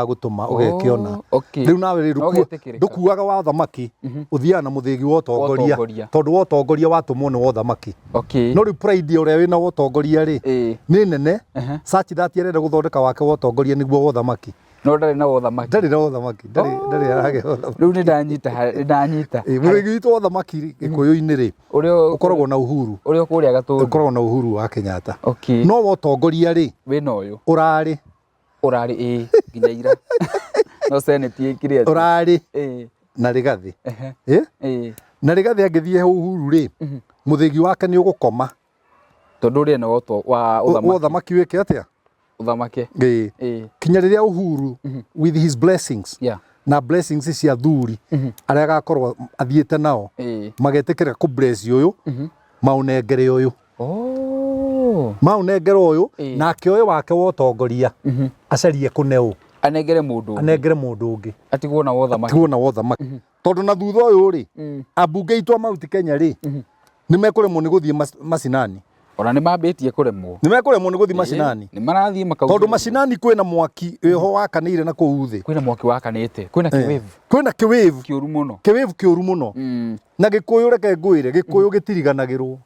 Agũtũma ũgekĩona. Oh, okay. Rĩu nawe rĩ, No ũgetĩkĩrĩka. ndũkuaga wa ũthamaki, ũthiaga na mũthĩgi wa ũtongoria. Ũtongoria. Tondũ wa ũtongoria watũmwo nĩ wa ũthamaki. No rĩu pride ya ũrĩa wĩna wa ũtongoria rĩ, nĩ nene such that arenda gũthondeka wake wa ũtongoria nĩguo wa ũthamaki. No ndarĩ na wa ũthamaki. Ndarĩ na ũthamaki, ndarĩ aragĩa ũthamaki. Rĩu nĩ ndanyita, nĩ ndanyita. Ĩ, mũthĩgi witũ wa ũthamaki rĩ, Gĩkũyũ-inĩ rĩ, Ũrĩa ũkoragwo na Uhuru. Ũrĩa ũkũrĩa Gatũndũ. Ũkoragwo na Uhuru wa Kenyatta. No wa ũtongoria rĩ, Wĩna ũyũ. Ũrarĩ. Ũrarĩ ĩĩ nginya ira. No senate ĩkire atĩa? Ũrarĩ Ĩĩ. na Rigathĩ. Ĩ? Ĩĩ. Na Rigathĩ angĩthiĩ he Uhuru rĩ, mũthĩgi wake nĩ ũgũkoma. Tondũ ũrĩa nĩ wa ũthamaki. Wa ũthamaki wĩke atĩa? Ũthamake. Ĩĩ. Ĩĩ. Kinya rĩrĩa Uhuru with his blessings na blessings cia athuri arĩa agakorwo athiĩte nao magetĩkĩra kũ bless ũyũ maũnengere ũyũ. Oh. Maũnengere ũyũ nake ũyũ wake wa ũtongoria acarie kũne ũ. Anengere mũndũ ũngĩ. Anengere mũndũ ũngĩ. Atigwo na wa ũthamaki. Atigwo na wa ũthamaki. Tondũ na thutha ũyũ rĩ, ambunge aitũ a Mount Kenya rĩ, nĩ mekũremwo nĩ gũthiĩ macinani. Ona nĩ mambĩtie kũremwo. Nĩ mekũremwo nĩ gũthiĩ macinani. Nĩ marathiĩ makauga. Tondũ macinani kwĩna mwaki wĩho wakanĩire na kũu thĩ. Kwĩna mwaki wakanĩte. Kwĩna kĩwĩvu. Kwĩna kĩwĩvu. Kĩũru mũno. Kĩwĩvu kĩũru mũno. Na Gĩkũyũ reke ngwĩre, Gĩkũyũ gĩtiriganagĩrwo.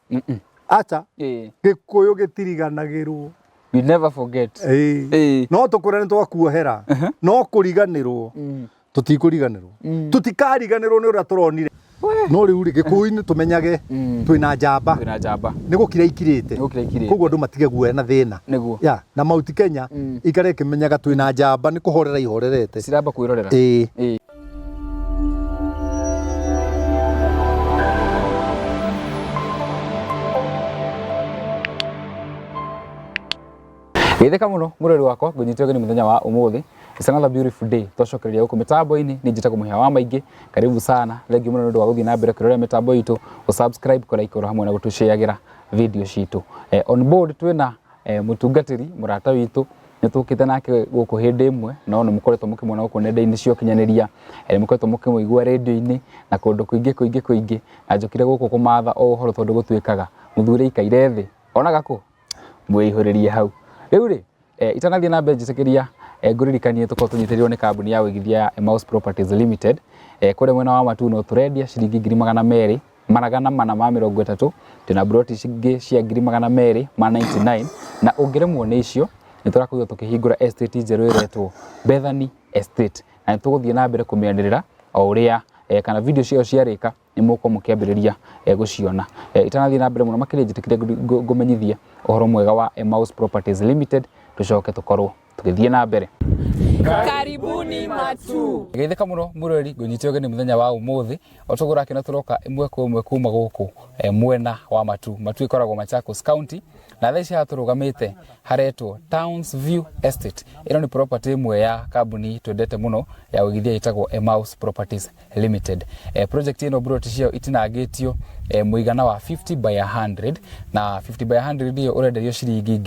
Acha. Gĩkũyũ gĩtiriganagĩrwo. We never forget. No tũkwĩre nĩ twakuohera. No kũriganĩrwo. Tũtikũriganĩrwo. Tũtikariganĩrwo nĩ ũrĩa tũronire. No rĩu rĩ, Gĩkũyũ-inĩ tũmenyage twĩna njamba. Twĩna njamba. Nĩ gũkira ikirĩte. Nĩ gũkira ikirĩte. Koguo andũ matige guoya na thĩna. Nĩguo. Ya, na Mount Kenya ikare ĩkĩmenyaga twĩna njamba nĩ kũhorera ihorerete. Ciramba kwĩrorera. Ĩĩ. Geithĩka mũno mũrori wakwa ngũnyite ũgeni mũthenya wa ũmũthĩ. It's another beautiful day. Twacokereria gũkũ mĩtambo-inĩ nĩ njĩtagwo Mũhĩa wa Maingĩ. Karibu sana. Thengiũ mũno nĩ ũndũ wa gũthiĩ na mbere kwĩrorera mĩtambo itũ, gũ subscribe, kũ like oro hamwe na gũtũshareagĩra video citũ. On board twĩna mũtungatĩri mũrata witũ nĩ tũkĩte nake gũkũ hĩndĩ ĩmwe no nĩ mũkoretwo mũkĩmuona gũkũ nenda-inĩ cia ũkinyanĩria, nĩ mũkoretwo mũkĩmũigua rĩndiũ-inĩ na kũndũ kũingĩ kũingĩ kũingĩ, na njũkire gũkũ kũmatha o ũhoro tondũ gũtuĩkaga mũthuri aikaire thĩ onaga kũ? Mwĩihũrĩrie hau. Rĩu rĩ, itanathiĩ na mbere njĩtĩkĩria ngũririkanie tũkorwo tũnyitĩrĩirwo nĩ kambuni ya ũigithia ya Emmaus Properties Limited, kũrĩa mwena wa Matuu no tũrendia ciringi 400,000 430, twĩna mburoti cingĩ cia 299,000 na ũngĩremwo nĩ icio nĩ tũrakorirwo tũkĩhingũra estate njerũ ĩretwo Bethany Estate na nĩ tũgũthiĩ na mbere kũmĩanĩrĩra o ũrĩa kana video ciayo ciarĩka nĩ mũgũkorwo mũkĩambĩrĩria gũciona. Itanathiĩ na mbere mũno makĩria njĩtĩkĩre ngũmenyithie ũhoro mwega wa Emmaus Properties Limited tũcoke tũkorwo tũgĩthiĩ na mbere. Karibuni Matuu. Geithĩka mũno mwĩroreri ngũnyite ũgeni mũthenya wa ũmũthĩ o toguo ũrakĩona tũroka ĩmwe kwa ĩmwe kuma gũkũ mwena wa Matuu. Matuu ĩkoragwo Machakos County na thaa ici haha tũrũgamĩte haretwo Towns View Estate. Ĩno nĩ property ĩmwe ya kambuni twendete mũno ya ũigithia ĩtagwo Emmaus Properties Limited. Project ĩno mburoti ciayo itinangĩtio mũigana wa 50 by 100 na 50 by 100 ĩyo ũrenderio ciringi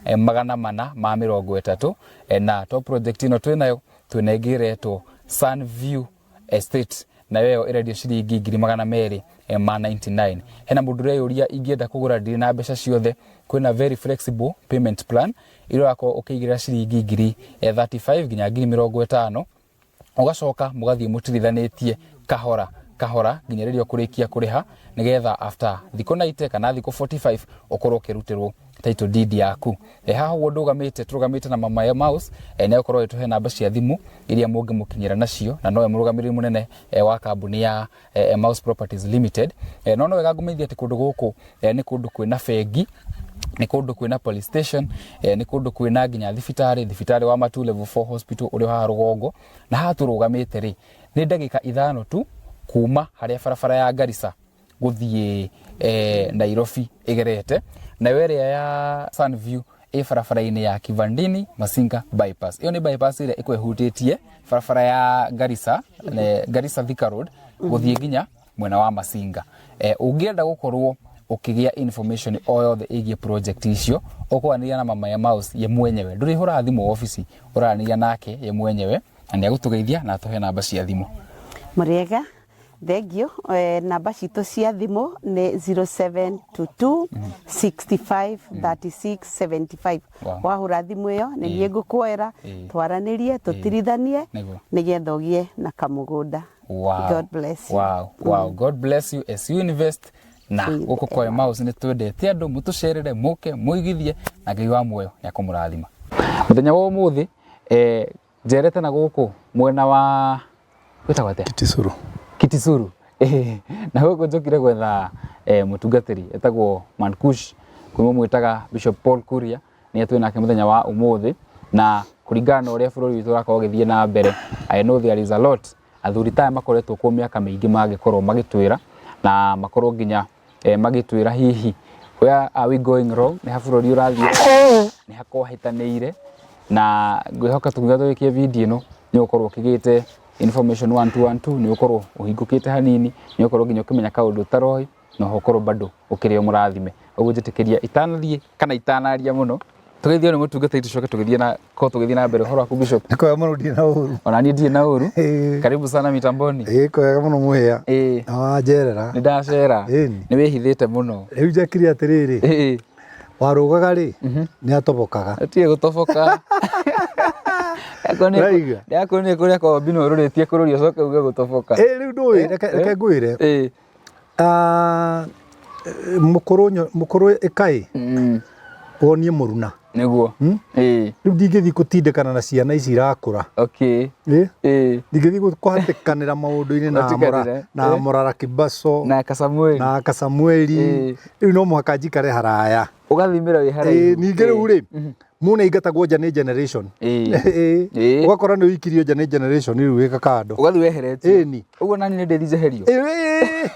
430,000 na to project ĩno twĩnayo twĩna ĩngĩ ĩretwo Sunview Estate nayo ĩyo ĩrendio ciringi 299,000. Hena mũndũ ũreyũria ingĩenda kũgũra ndirĩ na mbeca ciothe, kwĩna very flexible payment plan ĩrĩa ũrakorwo ũkĩigĩrĩra ciringi 35,000 nginya 50,000 ũgacoka mũgathiĩ mũtirithanĩtie kahora kahora nginya rĩrĩa ũkũrĩkia kũrĩha nĩgetha after thikũ 90 kana thikũ 45 ũkorwo ũkĩrutĩrwo title deed yaku. Haha ũguo ndũgamĩte tũrũgamĩte na Mama Emmaus, nĩ egũkorwo agĩtũhe namba cia thimũ iria mũngĩmũkinyĩra nacio na nowe mũrũgamĩrĩri mũnene wa kambuni ya Emmaus Properties Limited. No nĩ wega ngũmenyithie atĩ kũndũ gũkũ nĩ kũndũ kwĩna bengi, nĩ kũndũ kwĩna police station, nĩ kũndũ kwĩna nginya thibitarĩ, thibitarĩ wa Matuu Level 4 Hospital ũrĩ haha rũgongo. Na haha tũrũgamĩte rĩ, nĩ ndagĩka 5 tu kuma harĩa barabara ya Garissa gũthiĩ Nairobi ĩgerete, nayo ĩrĩa ya Sunview ĩ barabara-inĩ ya Kivandini Masinga bypass. Ĩyo nĩ bypass ĩrĩa ĩkoragwo ĩhutĩtie barabara ya Garissa, Garissa Thika Road gũthiĩ nginya mwena wa Masinga. Ũngĩenda gũkorwo ũkĩgĩa information o yothe ĩgiĩ project icio, ũkwaranĩria na Mama Emmaus ye mwenyewe. Ndũrĩhũraga thimũ obici, ũraranĩria nake ye mwenyewe na nĩ egũtũgeithia na atũhe namba cia thimũ. Mũrĩega? Thank you. Namba citũ cia thimũ nĩ 0722 65 36 75. Wahũra thimũ ĩyo nĩ niĩ ngũkuoera, twaranĩrie, tũtirithanie nĩgetha ũgĩe na kamũgũnda. God bless you. Wow. God bless you as you invest na gũkũ kwa Emmaus. Nĩ twendete andũ mũtũcerere, mũke mũigithie, na Ngai wa muoyo nĩ akũmũrathima. Mũthenya wa ũmũthĩ njerete na gũkũ mwena wa gwĩtagwo atĩa? Kitisuru. Kitisuru. Na gũkũ njũkire gwetha mũtungatĩri etagwo Mankush, kuma mwĩtaga Bishop Paul Kuria, nĩye twĩ nake mũthenya wa ũmũthĩ. Na kũringana na ũrĩa bũrũri witũ ũrakorwo ũgĩthiĩ na mbere, I know there is a lot athuri ta aya makoretwo kuo mĩaka mĩingĩ mangĩkorwo magĩtwĩra, na makorwo nginya magĩtwĩra hihi where are we going wrong, nĩ ha bũrũri ũrathiĩ, nĩ ha kwahĩtanĩire. Na ngwĩhoka tũkiuga tũgĩkie video ĩno nĩ ũgũkorwo ũkĩgĩte information 1212, nĩ ũgũkorwo ũhingũkĩte hanini, nĩ ũgũkorwo nginya ũkĩmenya kaũndũ ũtaroĩ, na ũkorwo bado ũkĩrĩ o mũrathime. Ũguo njĩtĩkĩria itanathiĩ kana itanaria mũno, tũgeithio nĩ mũtungatĩri, tũcoke tũgĩthiĩ na ko tũgĩthiĩ na mbere. Ũhoro waku, Bishop? Nĩ kwega mũno, ndirĩ na ũru. Ona niĩ ndirĩ na ũru. Karibu sana mitamboni. Ĩĩ, kwega mũno mũhĩa. Na wanjerera. Nĩ ndacera. Ĩni. Nĩ wĩhithĩte mũno. Rĩu njekire atĩrĩrĩ, warũgaga rĩ, nĩ atobokaga. Atige gũtoboka. Ũraigua? Ndĩrakuonia kũrĩa kwa Obino ũrũrĩtie kũrũria, ũcoke uge gũtoboka. Ĩ rĩu ndũĩ, reke ngwĩre. Ah, mũkũrũ mũkũrũ ĩkaĩ wonie mũruna. Nĩguo. Rĩu ndingĩthiĩ gũtindĩkana na ciana ici irakũra. Ĩ? Ndingĩthiĩ kũhatĩkanĩra maũndũ-inĩ na Gũhatĩkanĩra, na Morara Kibaso na Kasamueli. Na Kasamueli. Rĩu no mũhaka njikare haraya. Ũgathimĩra wĩ haraihu. Ningĩ rĩu rĩ, mũndũ aingatagwo nja nĩ generation. Ũgakora nĩ ũikirio nja nĩ generation, rĩu wĩ kakando. Ũgathiĩ weheretio. Ĩni. Ũguo nani nĩ ndĩthi njeherio. Ĩ.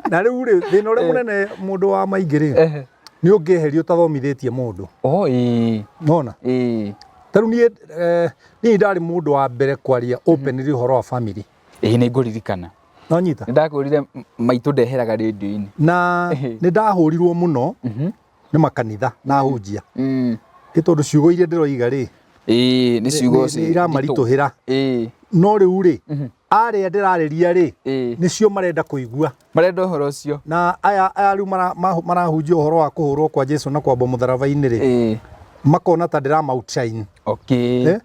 Na rĩu rĩ, thĩna ũrĩa mũnene mũndũ wa maingĩ rĩ, nĩ ũngĩeherio ũtathomithĩtie mũndũ. Oh, ĩĩ. Nona ta rĩu niĩ, niĩ ndarĩ mũndũ wa mbere kwaria openly ũhoro wa family. Ĩĩ, nĩ ngũririkana. No nyita. Nĩ ndakwĩrire maitũ ndeheraga rĩndiũ-inĩ. Na nĩ ndahũrirwo mũno nĩ makanitha na ahunjia, ĩ tondũ ciugo iria ndĩroiga rĩ, Ĩĩ, nĩ ciugo nĩ iramaritũhĩra. No rĩu rĩ, arĩa ndĩrarĩria rĩ, nĩcio marenda kũigua. Marenda ũhoro ũcio. Na aya rĩu marahunjia ũhoro wa kũhũrwo kwa Jesu na kwambwo mũtharaba-inĩ rĩ, makona ta ndĩrama outshine. Eh?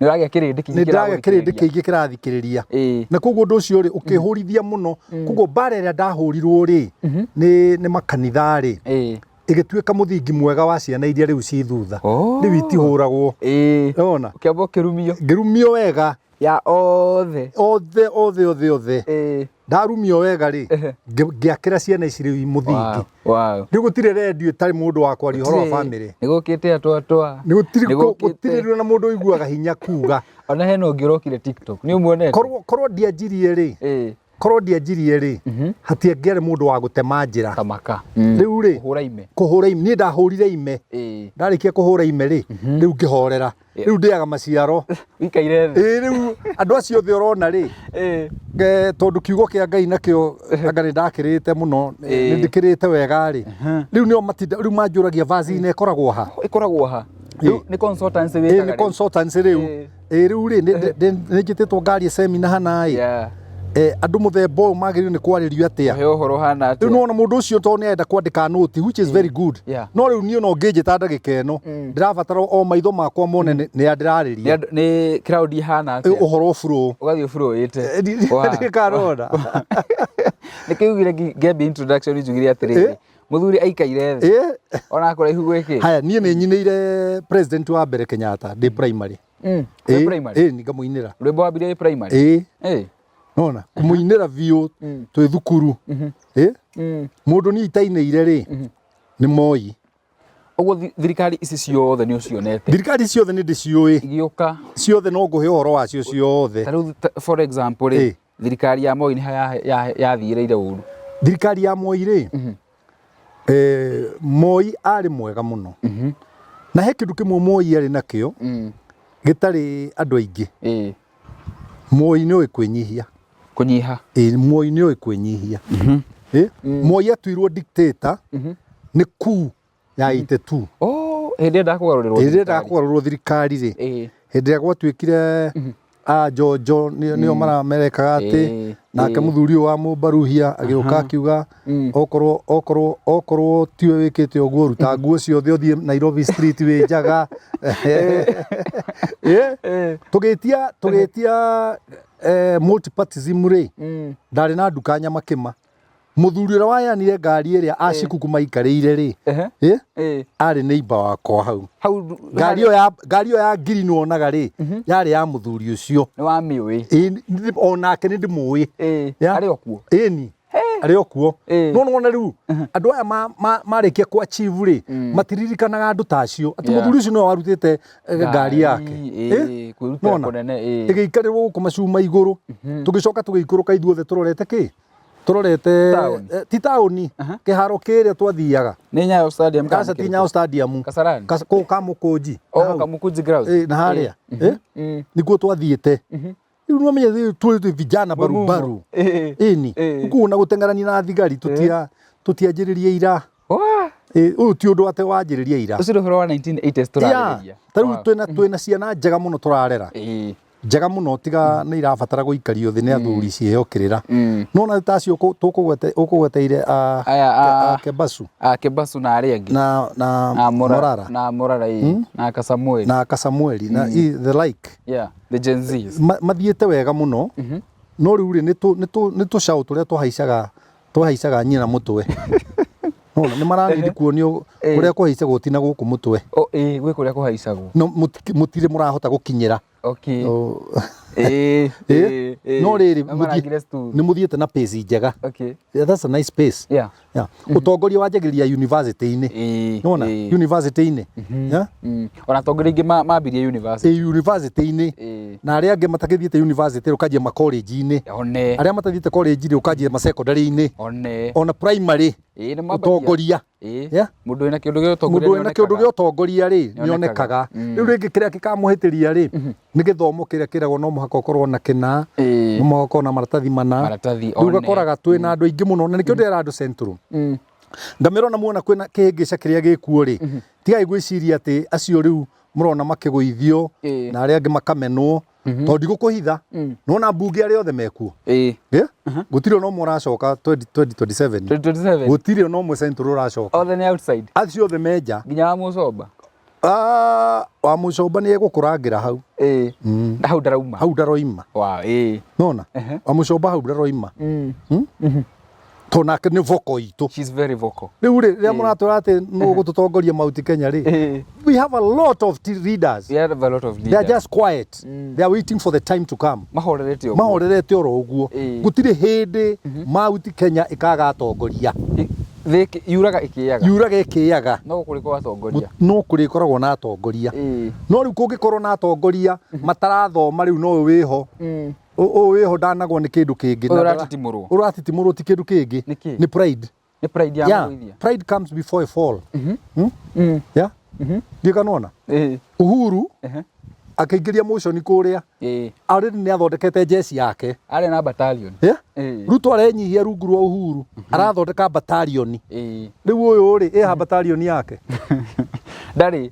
Nĩ ũragĩa kĩrĩndĩ kĩingĩ. Nĩ ndĩragĩa kĩrĩndĩ kĩingĩ kĩrathikĩrĩria. Na koguo ũndũ ũcio rĩ, ũkĩhũrithia mũno. Koguo mbara ĩrĩa ndahũrirwo rĩ nĩ makanitha rĩ, ĩgĩtuĩka mũthingi mwega wa ciana iria rĩu ci thutha. Rĩu itihũragwo. Ũrona? Ũkĩamba ũkĩrumio. Ngĩrumio wega. Ya othe. Othe, othe, othe, othe. Ndarumio wega rĩ, ngĩakĩra ciana ici rĩu mũthingi. Rĩu gũtirĩ redio ĩtarĩ mũndũ wa kwaria ũhoro wa family. Nĩ gũkĩte atwatwa. Nĩ gũtirĩ Nĩ gũkĩte. Gũtirĩ rĩu na mũndũ ũiguaga hinya kuga. Ona hena ũngĩ ũrokire TikTok, nĩ ũmuonete? Korwo ndianjirie rĩ, korwo ndianjirie rĩ, hatiangĩarĩ mũndũ wa gũtema njĩra. Tamaka. Rĩu rĩ, Kũhũra ime. Kũhũra ime, niĩ ndahũrire ime. Ndarĩkia kũhũra ime rĩ, rĩu ngĩhorera. Rĩu ndĩaga maciaro. Wĩikaire thĩ. Ĩĩ, rĩu andũ acio othe ũrona rĩ, tondũ kiugo kĩa Ngai nakĩo anga nĩ ndakĩrĩte mũno, nĩ ndĩkĩrĩte wega rĩ, rĩu nĩo matinda rĩu manjũragia vaccine ĩkoragwo ha. Ĩkoragwo ha? Rĩu nĩ consultancy wĩkaga Nĩ rĩu? Consultancy rĩu. Ĩĩ, rĩu rĩ, nĩ njĩtĩtwo ngarie seminar hana ĩ. Andũ mũthemba ũyũ magĩrĩirwo nĩ kwarĩrio atĩa? Ũhe ũhoro ũhana Rĩu atĩa? nĩwona mũndũ ũcio tondũ nĩ arenda kwandĩka note, which is very good. No rĩu niĩ no ũngĩnjĩta ndagĩka ĩno, ndĩrabatara o maitho makwa mone nĩ a Nĩ ndĩrarĩria. Nĩ crowd ihana atĩa? Ũhoro ũburo. Ũgathiĩ ũburũĩte. Ndikarona. Nĩkĩo ugire ngĩambia introduction njugire atĩrĩrĩ, mũthuri aikaire thĩ ona kũraihu gwĩkĩ. Haya, niĩ nĩ nyinĩire president wa mbere Kenyatta ndĩ primary. Wĩ Ĩĩ, primary? Ĩĩ, ngamũinĩra. Rwĩmbo wambirie wĩ primary? Ĩĩ. Nona kũmũinĩra biũ twĩ thukuru. Ĩĩ. Mũndũ niĩ itainĩire rĩ, nĩ Moi. Ũguo thirikari ici ciothe nĩ ũcionete? Thirikari ciothe nĩ ndĩciũĩ. Igĩũka. Ciothe no ngũhe ũhoro wacio ciothe. Ta rĩu for example rĩ, thirikari ya Moi nĩ yathiĩrĩire ũru? Thirikari ya Moi rĩ, Moi arĩ mwega mũno. Na he kĩndũ kĩmwe Moi arĩ nakĩo gĩtarĩ andũ aingĩ. Moi nĩ oĩ kwĩnyihia. Kũnyiha. Ĩĩ, Moi nĩ oĩ kwĩnyihia. Ĩ, Moi atuirwo dictator nĩ coup ya 82. Oh, hĩndĩ ĩrĩa ndakũgarũrĩrwo Hĩndĩ ĩrĩa thirikari. ndakũgarũrwo thirikari rĩ, hĩndĩ ĩrĩa gwatuĩkire A Njonjo nĩo maramerekaga atĩ nake mũthuri ũyũ wa Mũmbaruhia agĩũka akiuga okorwo okorwo okorwo tiwe wĩkĩte ũguo ruta nguo ciothe ũthiĩ Nairobi street wĩ njaga. Tũgĩtia tũgĩtia multipartyism rĩ, ndarĩ na nduka Nyamakĩma. Mũthuri ũrĩa waheanire ngari ĩrĩa acikuku maikarĩire rĩ, arĩ neighbor wakwa hau. Hau Ngari ĩyo ya ngari ĩyo ya ngirini wonaga rĩ, yarĩ ya mũthuri ũcio. Nĩ wamĩũĩ? Ĩĩ, onake nĩ ndĩmũĩ. Arĩ o kuo? Ĩni, arĩ o kuo. No nĩwona rĩu andũ aya marĩkia kũ achieve rĩ, matiririkanaga andũ ta acio atĩ mũthuri ũcio nĩwe warutĩte ngari yake. Kwĩrutĩra Nĩwona? kũnene. Ĩgĩikarĩrwo gũkũ macuma igũrũ, tũgĩcoka tũgĩikũrũka ithuothe tũrorete kĩ? Tũrorete Taũni. Ti taũni, kĩharo kĩrĩa twathiaga. Nĩ Nyayo Stadium kana Aca, nĩ ti kĩrĩkũ? Nyayo Stadium. Kasarani? Kũu Kamũkũnji. Oh, Na hau. Kamukunji grounds. Na harĩa. Nĩkuo twathiĩte. Rĩu nĩwamenya rĩu twĩ vijana barubaru. Ĩni. Kũu na gũteng'erania na thigari tũtianjĩrĩria ira. Ũyũ ti ũndũ atĩ wanjĩrĩria ira. Ũcio nĩ ũhoro wa 1980s tũrarĩrĩria. Ta rĩu twĩna ciana njega mũno tũrarera. Njega mũno, tiga nĩ irabatara gũikario thĩ nĩ athuri ciheo kĩrĩra. No na ta acio tũkũgweteire Aya, a Kebasu. A Kebasu na arĩa angĩ. Na Na Morara. Na Morara, na Kasamueli. Na Kasamueli na the like. Yeah, the Gen Zs. Mathiĩte wega mũno. No rĩu rĩ, nĩ tũcaũ tũrĩa twahaicaga nyina mũtwe. Nona nĩ maranidi kuonio kũrĩa kũhaicagwo ti na gũkũ mũtwe. Oh, gwĩ kũrĩa kũhaicagwo. No mũtirĩ mũrahota gũkinyĩra. No rĩrĩ, No marangire stool. nĩ mũthiĩte na pace njega. Yeah, that's a nice pace. Yeah. Ũtongoria wanjagĩrĩria university-inĩ. Nona university-inĩ. Yeah? Ona atongoria aingĩ mambirie university. University-inĩ. Na arĩa angĩ matagĩthiĩte university ũkanjia ma college-inĩ. One. Arĩa matathiĩte college rĩ, ũkanjia ma secondary-inĩ. One. Ona primary. Nĩ mambagia. Ũtongoria. Yeah? Mũndũ wĩna kĩũndũ gĩa ũtongoria Mũndũ wĩna kĩũndũ nĩonekaga. gĩa ũtongoria rĩ, Nĩonekaga. nĩonekaga. Rĩu rĩngĩ kĩrĩa gĩkamũhĩtĩria rĩ, nĩ gĩthomo kĩrĩa kĩragwo no mũhaka ũkorwo na kĩna, no mũhaka ũkorwo na maratathi mana. Maratathi, Rĩu one. ũgakoraga twĩna andũ aingĩ mũno, na nĩkĩo ndĩrera andũ Central. Ngamĩra ona muona kwĩna kĩhĩngĩca kĩrĩa gĩkuo rĩ, tigai gwĩciria atĩ acio rĩu mũrona makĩgũithio na arĩa angĩ makamenwo, tondũ ndigũkũhitha, nĩwona mbunge arĩa othe mekuo. Gũtirĩ ona ũmwe ũracoka 2027. 2027. Gũtirĩ ona ũmwe Central ũracoka. Othe nĩ outside. Acio othe menja. Nginya wa Mũcomba. Wa Mũcomba nĩ egũkũrangĩra hau. Na hau ndarauma. Hau ndaroima. Wow. Nona? Wa Mũcomba hau ndaroima. Tondũ nake nĩ vocal itũ. She's very vocal. Rĩu rĩ, rĩrĩa mũratwĩra atĩ nũ ũgũtũtongoria Mount Kenya rĩ, we have a lot of leaders. We have a lot of They are leaders. just quiet. They are waiting for the time to come. Mahorerete ũguo. Mahorerete oro ũguo. Gũtirĩ hĩndĩ Mount Kenya ĩkaga atongoria. Thĩ yuraga ĩkĩaga. Yuraga ĩkĩaga. No kũrĩ atongoria. No kũrĩkoragwo na atongoria. No rĩu kũngĩkorwo na atongoria matarathoma rĩu no ũyũ wĩho. Ũyũ wĩho ndanagwo nĩ kĩndũ kĩngĩ. Ũyũ ũratitimũrwo. Ũratitimũrwo ti kĩndũ kĩngĩ. Nĩ kĩ? Nĩ pride. Nĩ pride ya Yeah. mũgũithia. Pride comes before a fall. Yeah. Ndiũĩ kana nĩwona? Uhuru akĩingĩria motion kũrĩa. Already nĩ athondekete jeshi yake. Arĩ na battalion. Yeah? Ruto arenyihia rungu rwa Uhuru, arathondeka battalion. Rĩu ũyũ rĩ, ĩha battalion yake. Ndarĩ.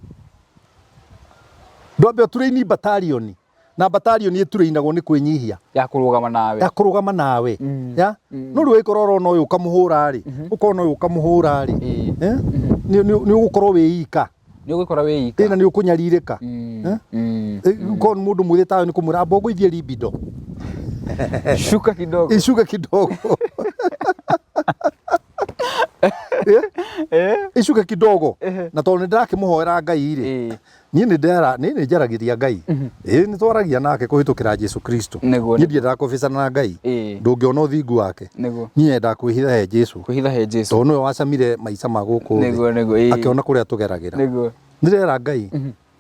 Ndwambe ũturaini battalion. Na battalion ĩturainagwo nĩ kwĩnyihia. Ya kũrũgama nawe. Ya kũrũgama nawe. Ya? No rĩu ũgĩkorwo ũrona ũyũ ũkamũhũra rĩ, ũkona ũyũ ũkamũhũra rĩ. Nĩ ũgũkorwo wĩ ika. Nĩ ũgũkorwo wĩ ika. Na nĩ ũkũnyarirĩka. Korwo nĩ mũndũ mwĩthĩ tawe nĩ kũmwĩra amba ũgũithie libido. Shuka kidogo. Shuka kidogo. Icuke kidogo. Na tondũ nĩ ndĩrakĩmũhoera Ngai rĩ, niĩ nĩ ndera, niĩ nĩ njaragĩria Ngai. Nĩ twaragia nake kũhĩtũkĩra Jesu Kristo. Niĩ ndiendaga kũbicana na Ngai. Ndũngĩona ũthingu wake. Niĩ nyendaga kwĩhitha he Jesu. Kwĩhitha he Jesu. Tondũ nĩwe wacamire maica ma gũkũ thĩ. Akĩona kũrĩa tũgeragĩra. Ndĩrera Ngai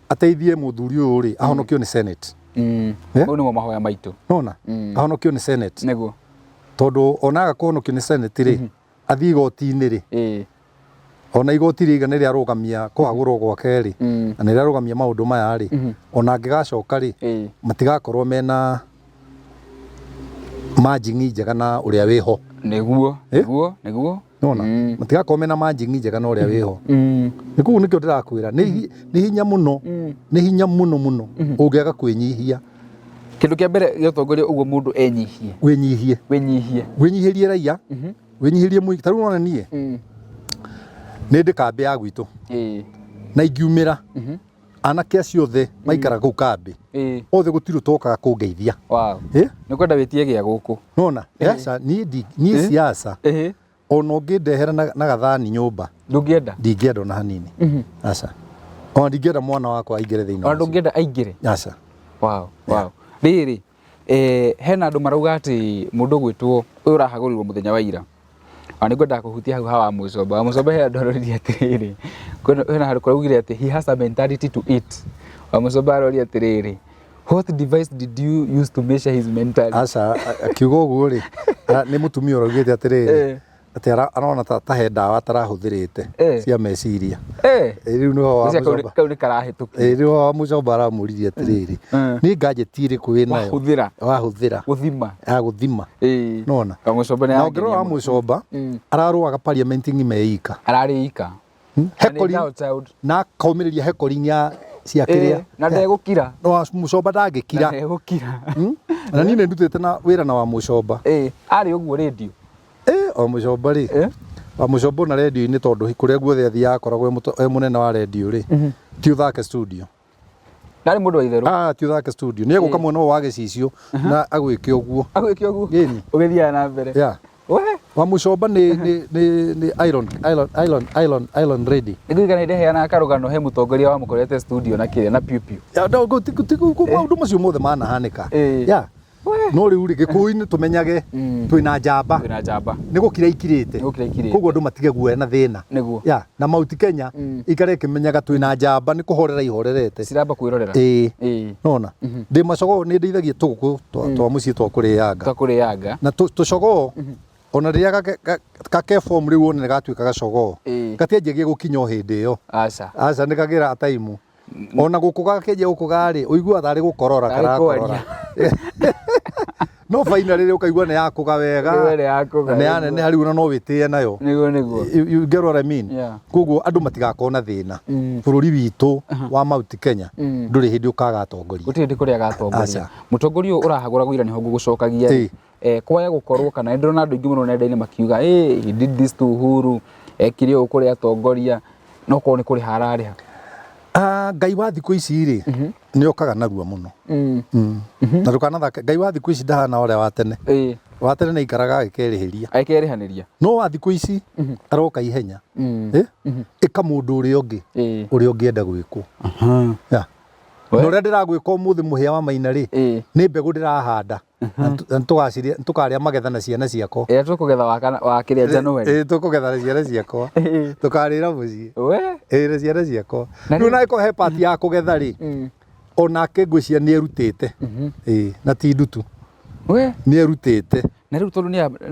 ateithie mũthuri ũyũ rĩ, ahonokio nĩ Senate. Mau nĩmo mahoya maitũ. Nona? Ahonokio nĩ Senate. Tondũ onaga kũhonokio nĩ Senate rĩ, athiĩ igoti-inĩ rĩ, ona igoti rĩiga nĩ rĩarũgamia kũhagũrwo gwake rĩ, na nĩ rĩarũgamia maũndũ maya rĩ, ona angĩgacoka rĩ, matigakorwo mena manjing'i njega na ũrĩa wĩho. Nĩguo, nĩguo, nĩguo. Nona? Matigakorwo mena manjing'i njega na ũrĩa wĩho. Nĩ kũu nĩkĩo ndĩrakwĩra, nĩ hinya mũno, nĩ hinya mũno mũno ũngĩaga kwĩnyihia. Kĩndũ kĩa mbere gĩa ũtongoria ũguo mũndũ enyihie. Wĩnyihie. Wĩnyihie. Wĩnyihĩrie raia, wĩnyihĩrie mũingĩ. Ta rĩu nĩwona niĩ nĩ ndĩ kambĩ ya gwitũ na ingiumĩra anake acio othe maikaraga kũu kambĩ othe gũtirĩ ũtokaga kũngeithia. Wow. Nĩ kwenda wĩtie gĩa gũkũ. Nona aca niĩ niĩ siasa ona ũngĩndehera na gathani nyũmba Ndũngĩenda. Ndingĩenda ona hanini. Aca, ona ndingĩenda mwana wakwa aingĩre thĩinĩ Ona wacio. Ndũngĩenda aingĩre. Aca. Wow. Rĩrĩ, hena andũ marauga atĩ mũndũ ũgwĩtwo ũyũ ũrahagũrirwo mũthenya wa ira. Ona nĩ ngwendaga kũhutia hau ha wa Mũcomba. Wa Mũcomba he andũ aroririe atĩrĩrĩ, hena handũ kũraugire atĩ he has a mentality to eat. Wa Mũcomba aroria atĩrĩrĩ, what device did you use to measure his mentality? Aca, akiuga ũguo rĩ, nĩ mũtumia ũraugĩte atĩrĩrĩ, atĩ arona ta he ndawa atarahũthĩrĩte cia meciria. Rĩu nĩho wa Ũcio Mũcomba kau nĩ karahĩtũkire. Rĩu wa Mũcomba aramũririe atĩrĩrĩ, nĩ gadget ĩrĩkũ wĩnayo Wahũthĩra. Wahũthĩra Gũthima. Ya gũthima. Nona Wa Mũcomba nĩ na ũngĩrora wa arangenia mũno. Mũcomba ararũaga parliament ng'ima ĩika. Ararĩ ika. Na nĩ Heckling girl child. Na akomĩrĩria heckling ya cia kĩrĩa. Na ndegũkira. No wa Mũcomba ndangĩkira. Na ndegũkira. Na niĩ nĩ ndutĩte na wĩra na wa Mũcomba. Arĩ ũguo rĩndiũ. Wa Mũcomba rĩ, wa Mũcomba ona rĩndiũ-inĩ tondũ kũrĩa guothe athiaga akoragwo e mũnene wa rĩndiũ rĩ, ti ũthake studio. Ndarĩ mũndũ wa itherũ. Ah, ti ũthake studio. Nĩ egũka mwena ũyũ wa gĩcicio na agwĩke ũguo. Agwĩke ũguo. Ĩni. Ũgĩthiaga na mbere. Yeah. We. Wa Mũcomba nĩ iron iron iron iron iron ready. Nĩngũririkana nĩndaheanaga karũgano he mũtongoria wamũkorete studio na kĩrĩa na piu piu. Ya, no, maũndũ macio mothe manahanĩka. Yeah. No rĩu rĩ, Gĩkũyũ-inĩ tũmenyage twĩna njamba. Twĩna njamba. Nĩ gũkira ikirĩte. Nĩ gũkira ikirĩte. Koguo andũ matige guoya na thĩna. Nĩguo. Ya, na Mount Kenya ikare ĩkĩmenyaga twĩna njamba nĩ kũhorera ihorerete. Ciramba kwĩrorera. Ĩĩ. Nona. Ndĩ macogoo nĩ ndĩithagia tũgũkũ twa mũciĩ twa kũrĩanga. Twa kũrĩanga. Na tũcogoo ona rĩrĩa gake form rĩu wone nĩ gatuĩka gacogoo. Gatianjagia gũkinya o hĩndĩ ĩyo. Aca. Aca nĩ kagĩraga time. Ona gũkũ gakĩanjia gũkũga rĩ, ũiguaga tarĩ gũkorora Tarĩ karakorora. No finally rĩ ũkaigua nĩ yakũga wega. Nĩguo nĩ yakũga, Na nĩ yaneneha rĩu ona no wĩtĩe nayo. Nĩguo nĩguo. You get what I mean? Yeah. Koguo andũ matigakorwo na thĩna. Bũrũri witũ wa Mount Kenya ndũrĩ hĩndĩ ũkaga atongoria. Gũtirĩ hĩndĩ kũrĩ agatongoria. Aca. Mũtongoria ũyũ ũrahagũragwo ira nĩho ngũgũcokagia rĩ. Kwaya gũkorwo kana nĩ ndĩrona andũ aingĩ mũno nenda-inĩ makiuga hey, he did this to Uhuru, ekire ũũ kũrĩ atongoria, no korwo nĩ kũrĩha ararĩha. Ngai wa thikũ ici rĩ, nĩ okaga narua mũno. Na ndũkanathake, Ngai wa thikũ ici ndahana ũrĩa wa tene. Wa tene nĩ aikaraga agĩkerĩhĩria. Agĩkerĩhanĩria. No wa thikũ ici aroka ihenya. Ĩka mũndũ ũrĩa ũngĩ, ũrĩa ũngĩenda gwĩkwo. Yeah. Na ũrĩa ndĩragwĩka ũmũthĩ mũhĩa wa maina rĩ, nĩ mbegũ ndĩrahanda. Na tũkarĩa magetha na ciana ciakwa. Ĩrĩa tũkũgetha wa kĩrĩa January. Tũkũgetha na ciana ciakwa. Tũkarĩra mũciĩ. Na ciana ciakwa. Na Rĩu na ĩkorwo he part ya kũgetha rĩ, onake ngwĩciria nĩ erutĩte. Na ti ndutu. Nĩ erutĩte. Na rĩu tondũ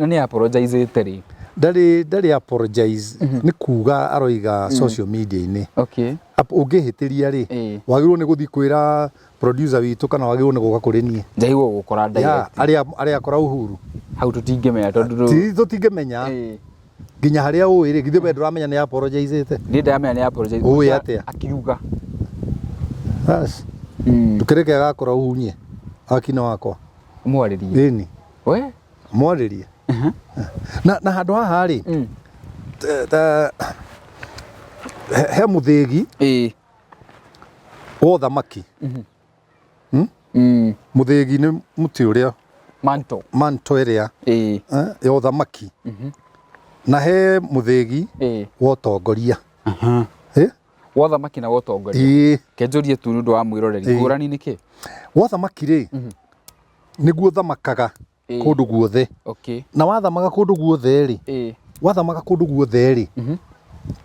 nĩ apologizĩte rĩ. Ndarĩ apologize. Nĩ kuga aroiga social media-inĩ. Ũngĩhĩtĩria rĩ, wagĩrĩirwo nĩ gũthiĩ kwĩra producer witũ kana wagĩrĩirwo nĩ gũka kũrĩ niĩ. Njaigua gũkora direct. Yeah, arĩa akora Uhuru. Hau tũtingĩmenya tondũ Ti tũtingĩmenya. Nginya harĩa ũĩ rĩ, githĩ we ndũramenya nĩ apologizĩte? Niĩ ndĩramenya nĩ apologize. Ũĩ atĩa? Akiuga. Bas. Ndũkĩreke agakora ũhunye. Akina wakwa. Mwarĩrie. Ĩni. We? Mwarĩrie. Na handũ haha rĩ, he mũthĩgi wa ũthamaki. Mũthĩgi nĩ mũtĩ ũrĩa Manto. Manto ĩrĩa ya ũthamaki. Na he mũthĩgi wa ũtongoria. Wa ũthamaki na wa ũtongoria. Kenjũrie tu nĩ ũndũ wa mwĩroreri. Ngũrani nĩ kĩ? Wa ũthamaki rĩ, nĩguo ũthamakaga kũndũ guothe. Na wathamaka kũndũ guothe rĩ, wathamaka kũndũ guothe rĩ,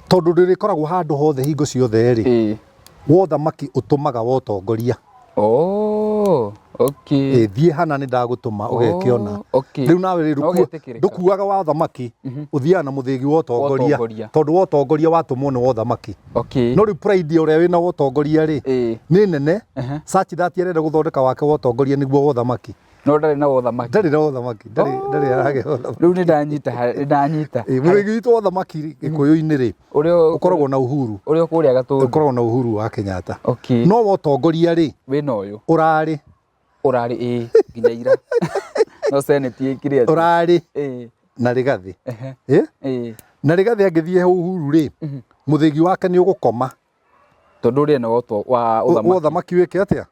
tondũ ndũrĩkoragwo handũ hothe hingo ciothe rĩ, wa ũthamaki ũtũmaga wa ũtongoria. Thiĩ hana nĩ ndagũtũma ũgeke ona. Rĩu nawe rĩ, No ũgetĩkĩrĩka. ndũkuaga wa ũthamaki, ũthiaga na mũthĩgi wa ũtongoria. Tondũ wa ũtongoria watũmwo nĩ wa ũthamaki. No rĩu pride ũrĩa wĩna wa ũtongoria rĩ, nĩ nene, such that arenda gũthondeka wake wa ũtongoria nĩguo wa ũthamaki. No ndarĩ na ũthamaki. Ndarĩ na ũthamaki, ndarĩ aragĩa ũthamaki. Rĩu nĩ ndanyita, nĩ ndanyita. Mũthĩgi witũ wa ũthamaki rĩ, Gĩkũyũ-inĩ rĩ, ũkoragwo na Uhuru. Ũrĩa ũkũrĩa Gatũndũ. Ũkoragwo na Uhuru wa Kenyatta. No wa ũtongoria rĩ, Wĩna ũyũ. Ũrarĩ. Ũrarĩ ĩĩ nginya ira. No senate ĩkire atĩa? Ũrarĩ na Rigathĩ. Ĩ? Na Rigathĩ angĩthiĩ he Uhuru rĩ, mũthĩgi wake nĩ ũgũkoma. Tondũ ũrĩa nĩ wa ũthamaki. Wa ũthamaki wĩke atĩa?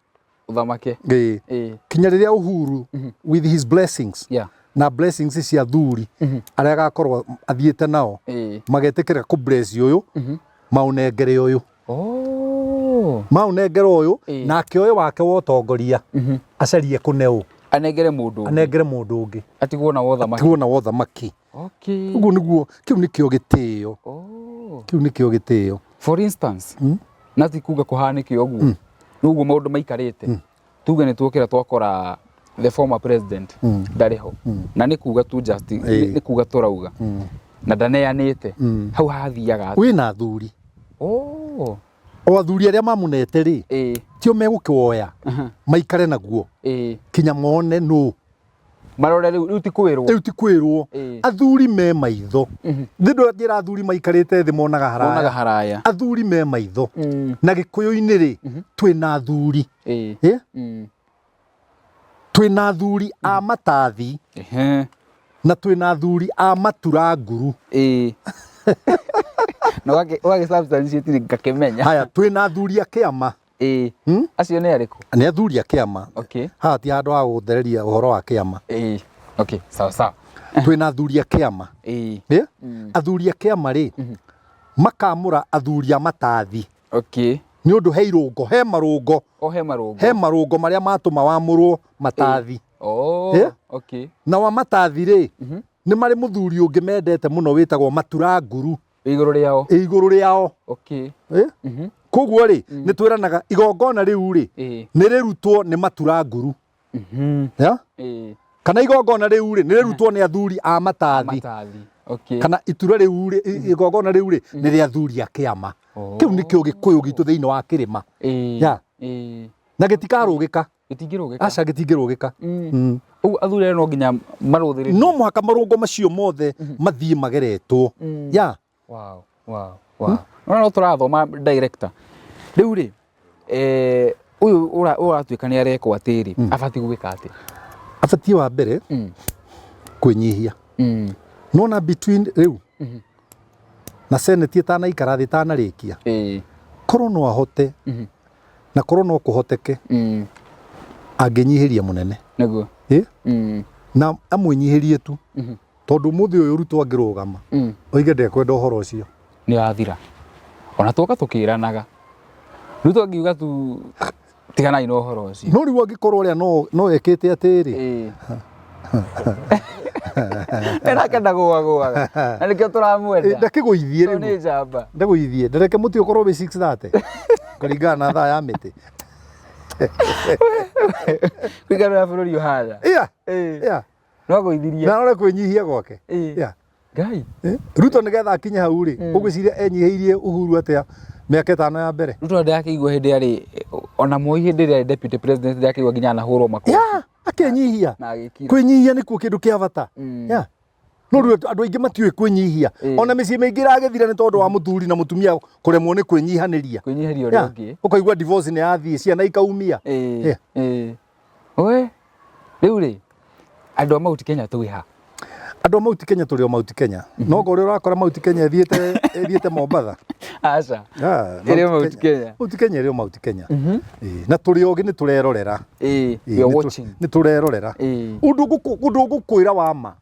Ũthamake. Ĩĩ. Kinya rĩrĩa Uhuru with his blessings na blessings cia athuri arĩa agakorwo athiĩte nao magetĩkĩra kũ bless ũyũ maũnengere ũyũ. Oh. Maũnengere ũyũ nake ũyũ wake wa ũtongoria acarie kũne ũ. Anengere mũndũ ũngĩ. Anengere mũndũ ũngĩ. Atigwo na wothamaki. Atigwo na wothamaki. Okay. Ũguo nĩguo kĩu nĩkĩo gĩtĩo. Oh. Kĩu nĩkĩo gĩtĩo. For instance, na ti kuga kũhanĩke ũguo. Nĩ ũguo maũndũ maikarĩte. Tuge nĩ tuokĩra twakora the former president ndarĩ ho. Na nĩ kuga tu just nĩ kuga tũrauga. Na ndaneanĩte. Hau hathiaga atĩa? Wĩna athuri. Oh. O athuri arĩa mamũnete rĩ, tio megũkĩwoya maikare naguo kinya mone nũ. Marore rĩu, rĩu ti kwĩrwo. Rĩu ti kwĩrwo. Athuri me maitho. Thĩ ndũranjĩra athuri maikarĩte thĩ monaga haraya. Monaga haraya. Athuri me maitho. Na gĩkũyũ-inĩ rĩ, twĩna athuri. Twĩna athuri a matathi. Na twĩna athuri a matura nguru. Na ũgagĩ substantiate ngakĩmenya. Haya, twĩna athuri a kĩama. Acio nĩ arĩkũ? Nĩ athuri a kĩama. Okay. Haha ti handũ ha gũthereria ũhoro wa kĩama. Okay, sawa sawa. Twĩna athuri a kĩama. Athuri a kĩama rĩ, makamũra athuri a matathi. Okay. Nĩ ũndũ he irũngo, he marũngo. O he marũngo. He marũngo marĩa matũma wamũrwo matathi. Oh, okay. Na wa matathi rĩ, nĩ marĩ mũthuri ũngĩ mendete mũno wĩtagwo matura nguru. Igũrũ rĩao. Igũrũ rĩao. Okay. Koguo rĩ, nĩ twĩranaga igongona rĩu rĩ, nĩ rĩrutwo nĩ matura nguru. Ya? Kana igongona rĩu rĩ, nĩ rĩrutwo nĩ athuri a matathi. Matathi. Okay. Kana itura rĩu rĩ, igongona rĩu rĩ, nĩ rĩa athuri a kĩama. Kĩu nĩkĩo gĩkũyũ gitũ thĩinĩ wa kĩrĩma. Ya. Na gĩtikarũgĩka. Gĩtingĩrũgĩka. Aca gĩtingĩrũgĩka. Ũguo athuri arĩa no nginya marũthĩrĩrie. No mũhaka marũngo macio mothe mathiĩ mageretwo. Ya. Wow, wow, wow. No no tũrathoma director. Rĩu rĩ, ũyũ ũratuĩka nĩ arekwo atĩrĩ, abatiĩ gwĩka atĩa? Abatiĩ wa mbere kwĩnyihia. Nona between rĩu na senate ĩtanaikara thĩ ĩtanarĩkia. Korwo no ahote na korwo no kũhoteke angĩnyihĩria mũnene. Nĩguo. Na amwĩnyihĩrie tu. Tondũ ũmũthĩ ũyũ Ruto angĩrũgama oige ndekwenda ũhoro ũcio. Nĩ wathira. Ona twoka tũkĩranaga. Ruto angiuga tu tiganai na ũhoro ũcio. No rĩu angĩkorwo ũrĩa no ekĩte atĩrĩ. Enake ndagũagũaga. Na nĩkĩo tũramwenda. Ndakĩgũithie rĩu. Nĩ njamba. Ndagũithie. Ndereke mũtĩ ũkorwo wĩ 6:30. Kũringana na thaa ya mĩtĩ. Kũringana na bũrũri ũhana. Yeah. Yeah. No agũithirie. Na rore kwĩnyihia gwake. Yeah. Ngai. Ruto nĩgetha akinye hau rĩ, ũgwĩciria enyihĩirie Uhuru atĩa mĩaka ĩtano ya mbere? Ruto ndakĩigua hĩndĩ arĩ ona Moi hĩndĩ ĩrĩa arĩ deputy president ndakĩigua nginya anahũrwo makobi. Yeah, akenyihia. Na agĩkira. Kwĩnyihia nĩkuo kĩndũ kĩa bata. Yeah. No rĩu andũ aingĩ matiũĩ kwĩnyihia. Ona mĩciĩ mĩingĩ ĩragĩthira nĩ tondũ wa mũthuri na mũtumia kũremwo nĩ kwĩnyihanĩria. Kwĩnyihĩria ũrĩa ũngĩ. Ũkaigua divorce nĩ yathiĩ, ciana ikaumia. We, rĩu rĩ, andũ a Mount Kenya twĩ ha? Andũ a Mount Kenya tũrĩ o Mount Kenya. No ngorwo ũrakora Mount Kenya ĩthiĩte Mombatha. Aca. Ĩrĩ o Mount Kenya. Mount Kenya ĩrĩ o Mount Kenya. Na tũrĩ ogĩ nĩ tũrerorera. We are watching. Nĩ tũrerorera. Ũndũ ngũkwĩra wa ma.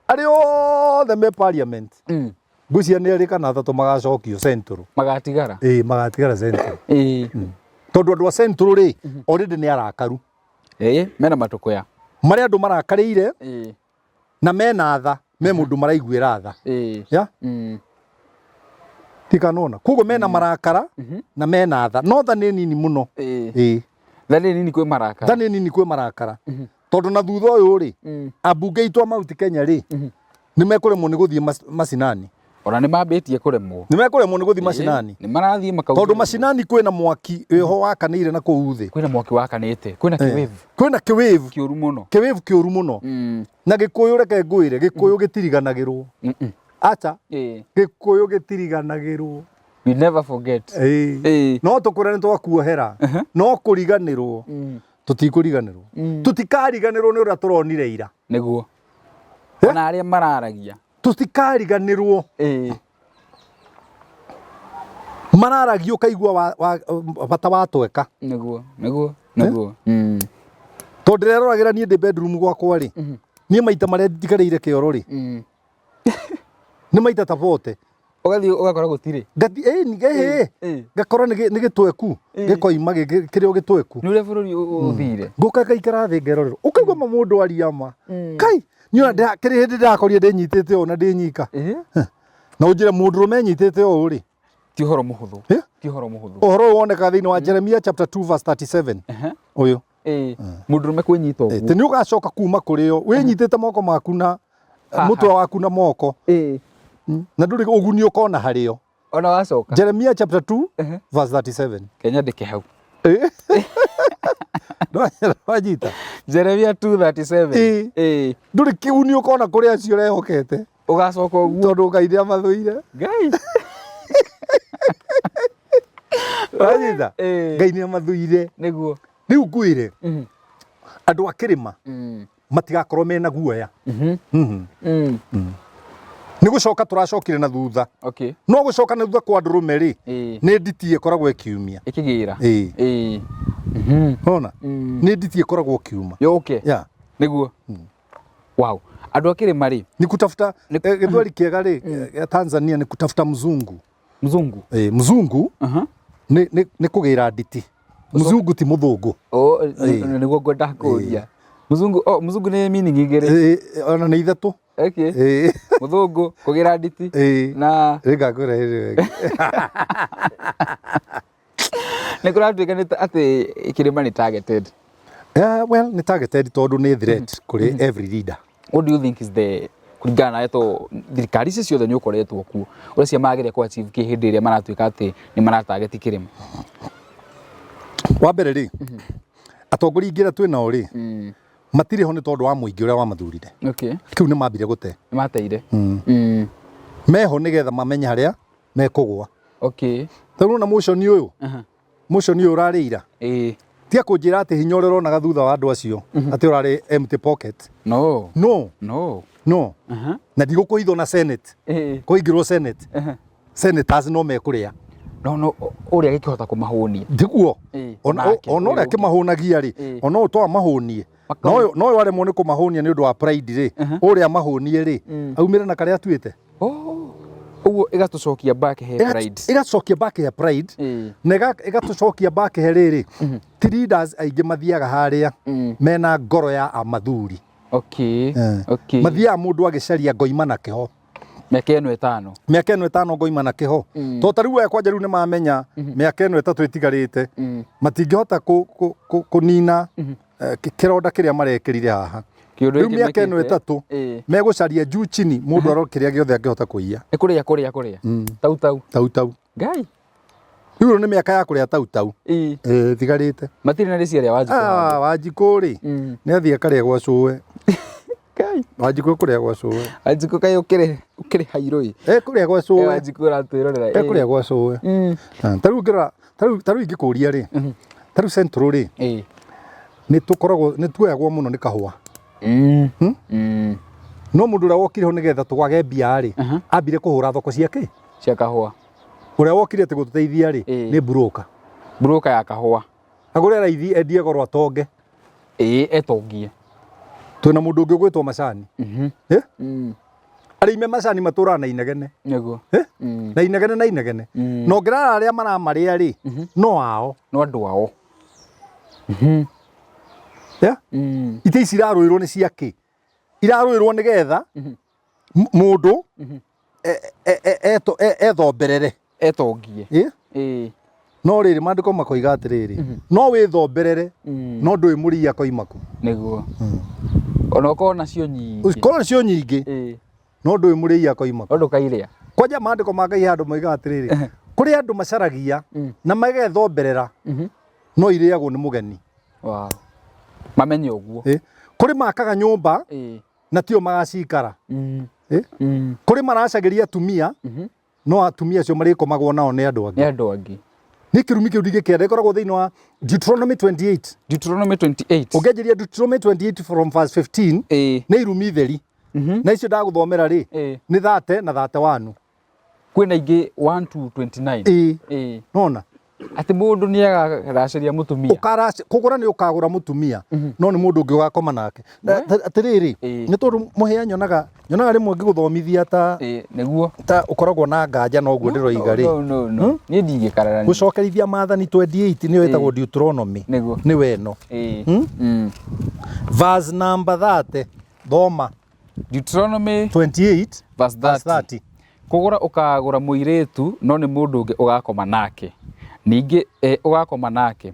Arĩa othe me parliament. Ngwĩciria nĩ erĩ kana atatũ magacokio Central. Magatigara? Ĩĩ, magatigara Central. Tondũ andũ a Central rĩ, already nĩ arakaru. Mena matũkũya. Marĩa andũ marakarĩire na mena tha, me mũndũ maraiguĩra tha. Ya? Tikanona. Koguo mena marakara na mena tha. No tha nĩ nini mũno. Tha nĩ nini kwĩ marakara. Tha nĩ nini kwĩ marakara. Tondũ na thutha ũyũ rĩ, ambunge aitũ a Mount Kenya rĩ, nĩ mekũremwo nĩ gũthiĩ macinani. Ona nĩ mambĩtie kũremwo. Nĩ mekũremwo nĩ gũthiĩ macinani. Nĩ marathiĩ makauga. Tondũ macinani kwĩna mwaki wĩho wakanĩire na kũu thĩ. Kwĩna mwaki wakanĩte. Kwĩna kĩwĩvu. Kwĩna kĩwĩvu. Kĩũru mũno. Kĩwĩvu kĩũru mũno. Na Gĩkũyũ reke ngwĩre, Gĩkũyũ gĩtiriganagĩrwo. Acha. Gĩkũyũ gĩtiriganagĩrwo. We never forget. No tũkwĩra nĩ twakuohera. No kũriganĩrwo. Tũtikũriganĩrwo, tũtikariganĩrwo nĩ ũrĩa tũronire ira. Nĩguo. Eh? Ona arĩa mararagia. Tũtikariganĩrwo. Mararagia ũkaigua bata wa tweka. Nĩguo, nĩguo, nĩguo. Tondũ ndĩreroragĩra niĩ ndĩ bedroom gwakwa rĩ, niĩ maita marĩa njikarĩire kĩoro rĩ, nĩ maita ta 40. Ũgathiĩ ũgakora gũtirĩ. Ngati ĩ ĩ ngakora nĩ gĩtweku gĩkoima kĩrĩ o gĩtweku. Nĩ ũrĩa bũrũri ũthire. Ngũka ngaikara thĩ ngerorera ũkaigua ma mũndũ aria ma kai niĩ ona kĩrĩ hĩndĩ ndĩrakorire ndĩnyitĩte ũũ na ndĩ nyika. Na ũnjĩre mũndũrũme enyitĩte ũũ rĩ, Ti ũhoro mũhũthũ. Eh? Ti ũhoro mũhũthũ. Ũhoro ũyũ wonekaga thĩinĩ wa Jeremia chapter 2 verse 37. Ũyũ. Mũndũrũme kwĩnyita ũguo. Atĩ nĩ ũgacoka kuma kũrĩ o wĩnyitĩte moko maku na Haha. mũtwe waku na moko, na ndũrĩ ũguni ũkona harĩ o. Ona wacoka. Jeremia chapter 2 verse 37. Kenya ndĩke hau. Wanyita. Jeremia 2:37. Ndũrĩ kĩguni ũkona kũrĩ acio ũrehokete. Ũgacoka ũguo. Tondũ Ngai nĩ amathũire. Ngai. Wanyita. Ngai nĩ amathũire. Nĩguo. Rĩu ngwĩre, andũ a kĩrĩma matigakorwo mena guoya. Nĩ gũcoka tũracokire na thutha. No gũcoka na thutha kwa ndũrũme rĩ, nĩ nditi ĩkoragwo ĩkiumia. Ĩkĩgĩra. Ona nĩ nditi ĩkoragwo ĩkiuma. Yũke. Yeah. Nĩguo. Wow. Andũ a kĩrĩma rĩ. Ni kutafuta gĩthweri kĩega rĩ, gĩa Tanzania ni kutafuta mzungu. Mzungu. Mzungu nĩ kũgĩra nditi. Mzungu ti mũthũngũ. Oh, nĩguo ngwenda kũria. Mzungu, oh, mzungu nĩ meaning igĩrĩ. Ona nĩ ithatũ. Okay. Mũthũngũ, kũgĩra nditi. Na Nĩngakwĩra hĩndĩ ĩyo ĩngĩ. Nĩ kũratuĩka nĩ atĩ kĩrĩma nĩ targeted. Yeah, well, nĩ targeted tondũ nĩ threat kũrĩ every leader. What do you think is the kũringana nawe to thirikari ici ciothe nĩ ũkoretwo kuo ũreciria magĩrĩire kũ achieve kĩ hĩndĩ ĩrĩa maratuĩka atĩ nĩ maratarget kĩrĩma? Wa mbere rĩ, atongoria aingĩ arĩa twĩ nao rĩ, matirĩ ho nĩ tondũ wa mũingĩ ũrĩa wamathurire. Kĩu nĩ mambire gũte. Nĩ mateire. Meho nĩgetha mamenye harĩa mekũgũa. Tarĩu ona mũconi ũyũ, mũconi ũyũ ũrarĩ ira. Tiga kũnjĩra atĩ hinya ũrĩa ũronaga thutha wa andũ acio, atĩ ũrarĩ empty pocket. No. No. No. No. Na ndigũkũhithwo na Senate. Kũingĩrwo Senate. Senators no mekũrĩa. No, no, ũrĩa agĩkĩhota kũmahũnia. Ndiguo. Nake, Ona ũrĩa ũyũ ũngĩ. akĩmahũnagia rĩ, ona ũyũ to amahũnie. No ũyũ aremwo nĩ kũmahũnia nĩ ũndũ wa pride rĩ, ũrĩa amahũnie rĩ, aumĩre na karĩa atuĩte. Oh. Ũguo ĩgatũcokia back he pride. Ĩgacokia back he pride. Na ĩgatũcokia back he rĩrĩ. Ti leaders aingĩ mathiaga harĩa mena ngoro ya amathuri. Mathiaga mũndũ agĩcaria ngoima na kĩho. Mĩaka ĩno ĩtano. Mĩaka ĩno ĩtano ngoima na kĩho. To ta rĩu we kwanja rĩu nĩ mamenya mĩaka ĩno ĩtatũ ĩtigarĩte. Matingĩhota kũnina kĩronda kĩrĩa marekĩrire haha. Kĩũndũ Rĩu gĩkĩ mĩaka ĩno mekĩte, ĩtatũ megũcaria juu chini mũndũ arore kĩrĩa gĩothe angĩhota kũiya. Nĩ kũrĩa kũrĩa kũrĩa. Tau tau. Tau tau. Ngai. Rĩu ĩno nĩ mĩaka ya kũrĩa tau tau. Ĩtigarĩte. Matirĩ na rĩciria rĩa Wanjikũ handũ. Wanjikũ rĩ, nĩ athiĩ akarĩa gwa cũwe. Ngai. Wanjikũ kũrĩa gwa cũwe. Wanjikũ kaĩ ũkĩrĩ hairũ ĩ. Kũrĩa gwa cũwe. Wanjikũ ũratwĩrorera. Kũrĩa gwa cũwe. Ta rĩu ngĩrora, ta rĩu ingĩkũria rĩ, ta rĩu Central rĩ, nĩ tũkoragwo, nĩ tuoyagwo mũno nĩ kahũa. No mũndũ ũrĩa wokire ho nĩgetha twage mbia rĩ, ambire kũhũra thoko cia kĩ? Cia kahũa. Ũrĩa wokire atĩ gũtũteithia rĩ, nĩ broker. Broker ya kahũa. Agũre raithi endie goro atonge. Etongie. Twĩna mũndũ ũngĩ ũgwĩtwo Macani. Arĩmi a macani matũraga na inegene. Nĩguo. Na inegene na inegene. Na ũngĩrora arĩa maramarĩa rĩ, no ao. No andũ ao. Itĩ ici irarũĩrwo nĩ cia kĩ? Irarũĩrwo nĩgetha mũndũ ethomberere. Etongie. No rĩrĩ maandĩko makoiga atĩrĩrĩ, no wĩthomberere, no ndũĩ mũrĩi akoima kũ. Nĩguo. Ona ũkorwo nacio nyingĩ. Ũkorwo nacio nyingĩ, no ndũĩ mũrĩi akoima kũ. No ndũkairĩa. Kwanja maandĩko ma Ngai handũ moigaga atĩrĩrĩ, kũrĩ andũ macaragia na magethomberera, no irĩagwo nĩ mũgeni. Wow. Mamenye ũguo. Kũrĩ makaga nyũmba, na tio magacikara. Kũrĩ maracagĩria atumia, no atumia acio marĩkomagwo nao nĩ andũ angĩ. Nĩ andũ angĩ. Nĩ kĩrumi kĩu ndingĩkĩenda. Ĩkoragwo thĩinĩ wa Deuteronomy 28. Deuteronomy 28. Ũngĩanjĩria Deuteronomy 28 from verse 15, nĩ irumi theri. Na icio ndagũthomera rĩ, nĩ 30 na 31. Kwĩna ingĩ 1 to 29. Ĩĩ. Nona Atĩ mũndũ nĩ agaraceria mũtumia. Ũkarac kũgũra nĩ ũkagũra mũtumia, no nĩ mũndũ ũngĩ ũgakoma nake. Na atĩrĩrĩ, nĩ tondũ mũhĩa nyonaga nyonaga rĩmwe ngĩgũthomithia ta Ĩĩ, nĩguo. Ta ũkoragwo na nganja na ũguo ndĩroiga rĩ. No, no, no. Niĩ ndingĩkararania. Gũcokerithia maathani 28 nĩyo ĩtagwo Deuteronomy. Nĩguo. Nĩwe ĩno. Verse number 30, thoma. Deuteronomy 28 verse verse 30. 30. Kũgũra ũkaagũra mũirĩtu, no nĩ mũndũ ũngĩ ũgakoma nake. Ningĩ ũgakoma nake.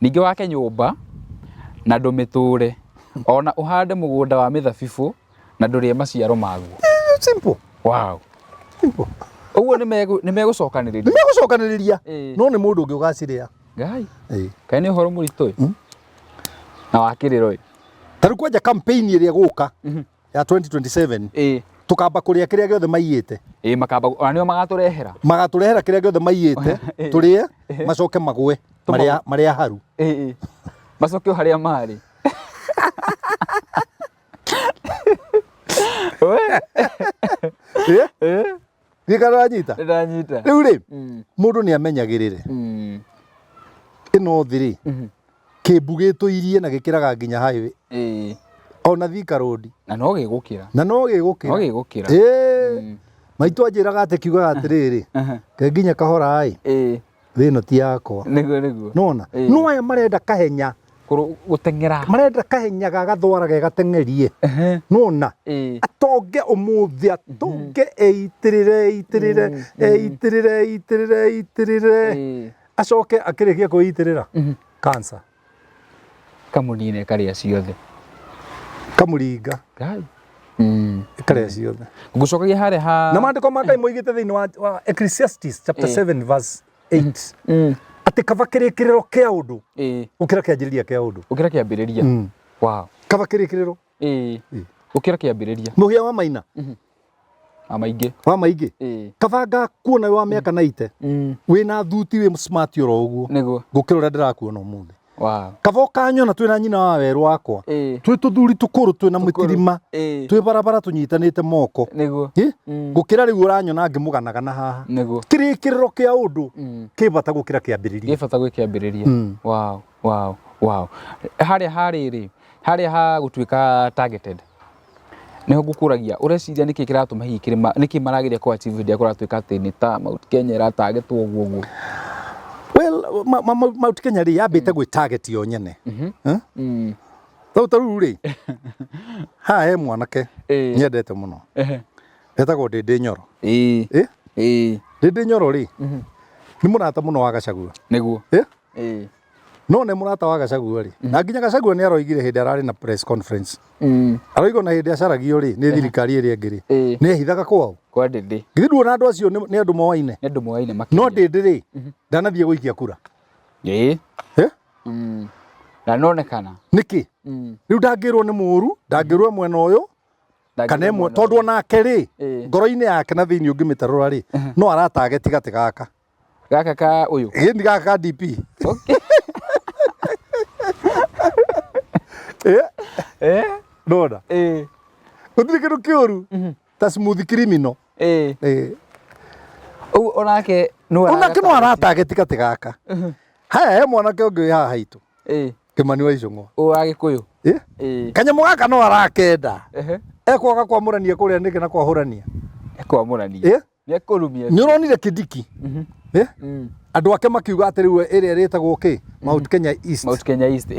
Ningĩ wake nyũmba na ndũmĩtũũre, o na ũhande mũgũnda wa mĩthabibũ na ndũrĩe maciaro maguo. Simple. Wow. Simple. Ũguo nĩ megũcokanĩrĩria. Nĩ megũcokanĩrĩria. No nĩ mũndũ ũngĩ ũgacirĩa. Ngai. Kaĩ nĩ ũhoro mũritũ ĩ. Na wa kĩrĩro ĩ. Ta rĩu kwanja campaign ĩrĩa ĩgũka ya 2027, tũkamba kũrĩa kĩrĩa gĩothe maiyĩte. Ĩĩ, makamba ona nĩo magatũrehera. Magatũrehera kĩrĩa gĩothe maiyĩte, tũrĩe, macoke magwe marĩa marĩa haru. Ĩĩ. Macoke o harĩa marĩ. We. Ĩĩ. Gĩkara ũranyita? Nĩndanyita. Rĩu rĩ, mũndũ nĩ amenyagĩrĩre. Ĩno thĩ rĩ, kĩmbu gĩtũirie na gĩkĩraga nginya highway. Ona Thika Road. Na no gĩgũkĩra. Na no gĩgũkĩra. No gĩgũkĩra. Ĩĩ. Maitũ anjĩraga atĩ kiugaga atĩrĩrĩ, ke nginya kahora ĩ, thĩ ĩno ti yakwa. Nĩguo nĩguo. Nona? No aya marenda kahenya. Gũteng'era. Marenda kahenya ga gathwara ge gateng'erie. Nona? Atonge ũmũthĩ, atonge eitĩrĩre, eitĩrĩre, eitĩrĩre, eitĩrĩre, eitĩrĩre. Acoke akĩrĩkia kwĩitĩrĩra, cancer. Kamũnine karĩa ciothe. Kamũringa. Ngai. Karĩa ciothe. Ngũcokagia harĩa ha Na maandĩko ma Ngai moigĩte thĩinĩ wa Ecclesiastes chapter 7 verse 8. Atĩ kaba kĩrĩkĩrĩro kĩa ũndũ gũkĩra kĩanjĩrĩria kĩa ũndũ. Gũkĩra kĩambĩrĩria. Wow. Kaba kĩrĩkĩrĩro. Gũkĩra kĩambĩrĩria. Mũhĩa wa Maina. Wa maingĩ. Wa maingĩ. Kaba ngakuona wĩ wa mĩaka 90. Wĩna thuti wĩ smart oro ũguo. Nĩguo. Gũkĩra ũrĩa ndĩrakuona ũmũthĩ. Wow. Kaba ũkanyona twĩna nyina wa werũ wakwa. Twĩ tũthuri tũkũrũ twĩna mĩtirima. Twĩ barabara tũnyitanĩte moko. Nĩguo. Gũkĩra rĩu ũranyona ngĩmũganagana haha. Nĩguo. Kĩrĩkĩrĩro kĩa ũndũ kĩ bata gũkĩra kĩambĩrĩria. Kĩ bata gwĩ kĩambĩrĩria. Wow, wow, wow. Harĩa harĩrĩ, harĩa ha gũtuĩka targeted. Nĩho ngũkũragia ũreciria nĩkĩ kĩratũma hihi kĩrĩma nĩkĩ marageria kũ achieve hĩndĩ ĩrĩa kũratuĩka atĩ nĩ ta Mount Kenya ĩratargetwo ũguo ũguo? Well, Mount Kenya rĩ yambĩte gwĩ target yo nyene. Rĩu ta rĩu rĩ, haha he mwanake nyendete mũno. Etagwo Ndĩndĩ Nyoro. Ndĩndĩ Nyoro rĩ, nĩ mũrata mũno wa Gachagua. Nĩguo. No nĩ mũrata wa Gachagua rĩ, na nginya Gachagua nĩ aroigire hĩndĩ ararĩ na press conference. Aroiga ona hĩndĩ acaragio rĩ, nĩ thirikari ĩrĩa ĩngĩ rĩ, nĩ ehithaga kwao. Kwa Ndĩndĩ. Githĩ nduona andũ acio nĩ andũ moaine? Nĩ andũ moaine makĩria. No Ndĩndĩ rĩ, ndanathiĩ gũikia kura. Ndanonekana. Nĩkĩ? Rĩu ndangĩrwo nĩ mũru, ndangĩrwo mwena ũyũ, kana ĩmwe, tondũ onake rĩ, ngoro-inĩ yake na thĩinĩ ũngĩmĩtarũra rĩ, no aratageti gatĩ gaka. Gaka ka ũyũ? Gĩni gaka ka DP. Ndona? Gũtirĩ kĩndũ kĩũru ta smooth criminal. Ũguo onake no Onake no aratageti gatĩ gaka. Haya, he mwanake ũngĩ wĩ haha haitũ. Kĩmani wa Icũng'wa. Ũyũ wa Gĩkũyũ. Kanyamũ gaka no arakenda. Ekwaga kwamũrania kũrĩa nĩkĩ na kwahũrania? Ekwamũrania. Nĩekũrumia. Nĩ ũronire Kindiki? Andũ ake makiuga atĩ rĩu ĩrĩa ĩrĩtagwo kĩ? Mount Kenya East. Mount Kenya East,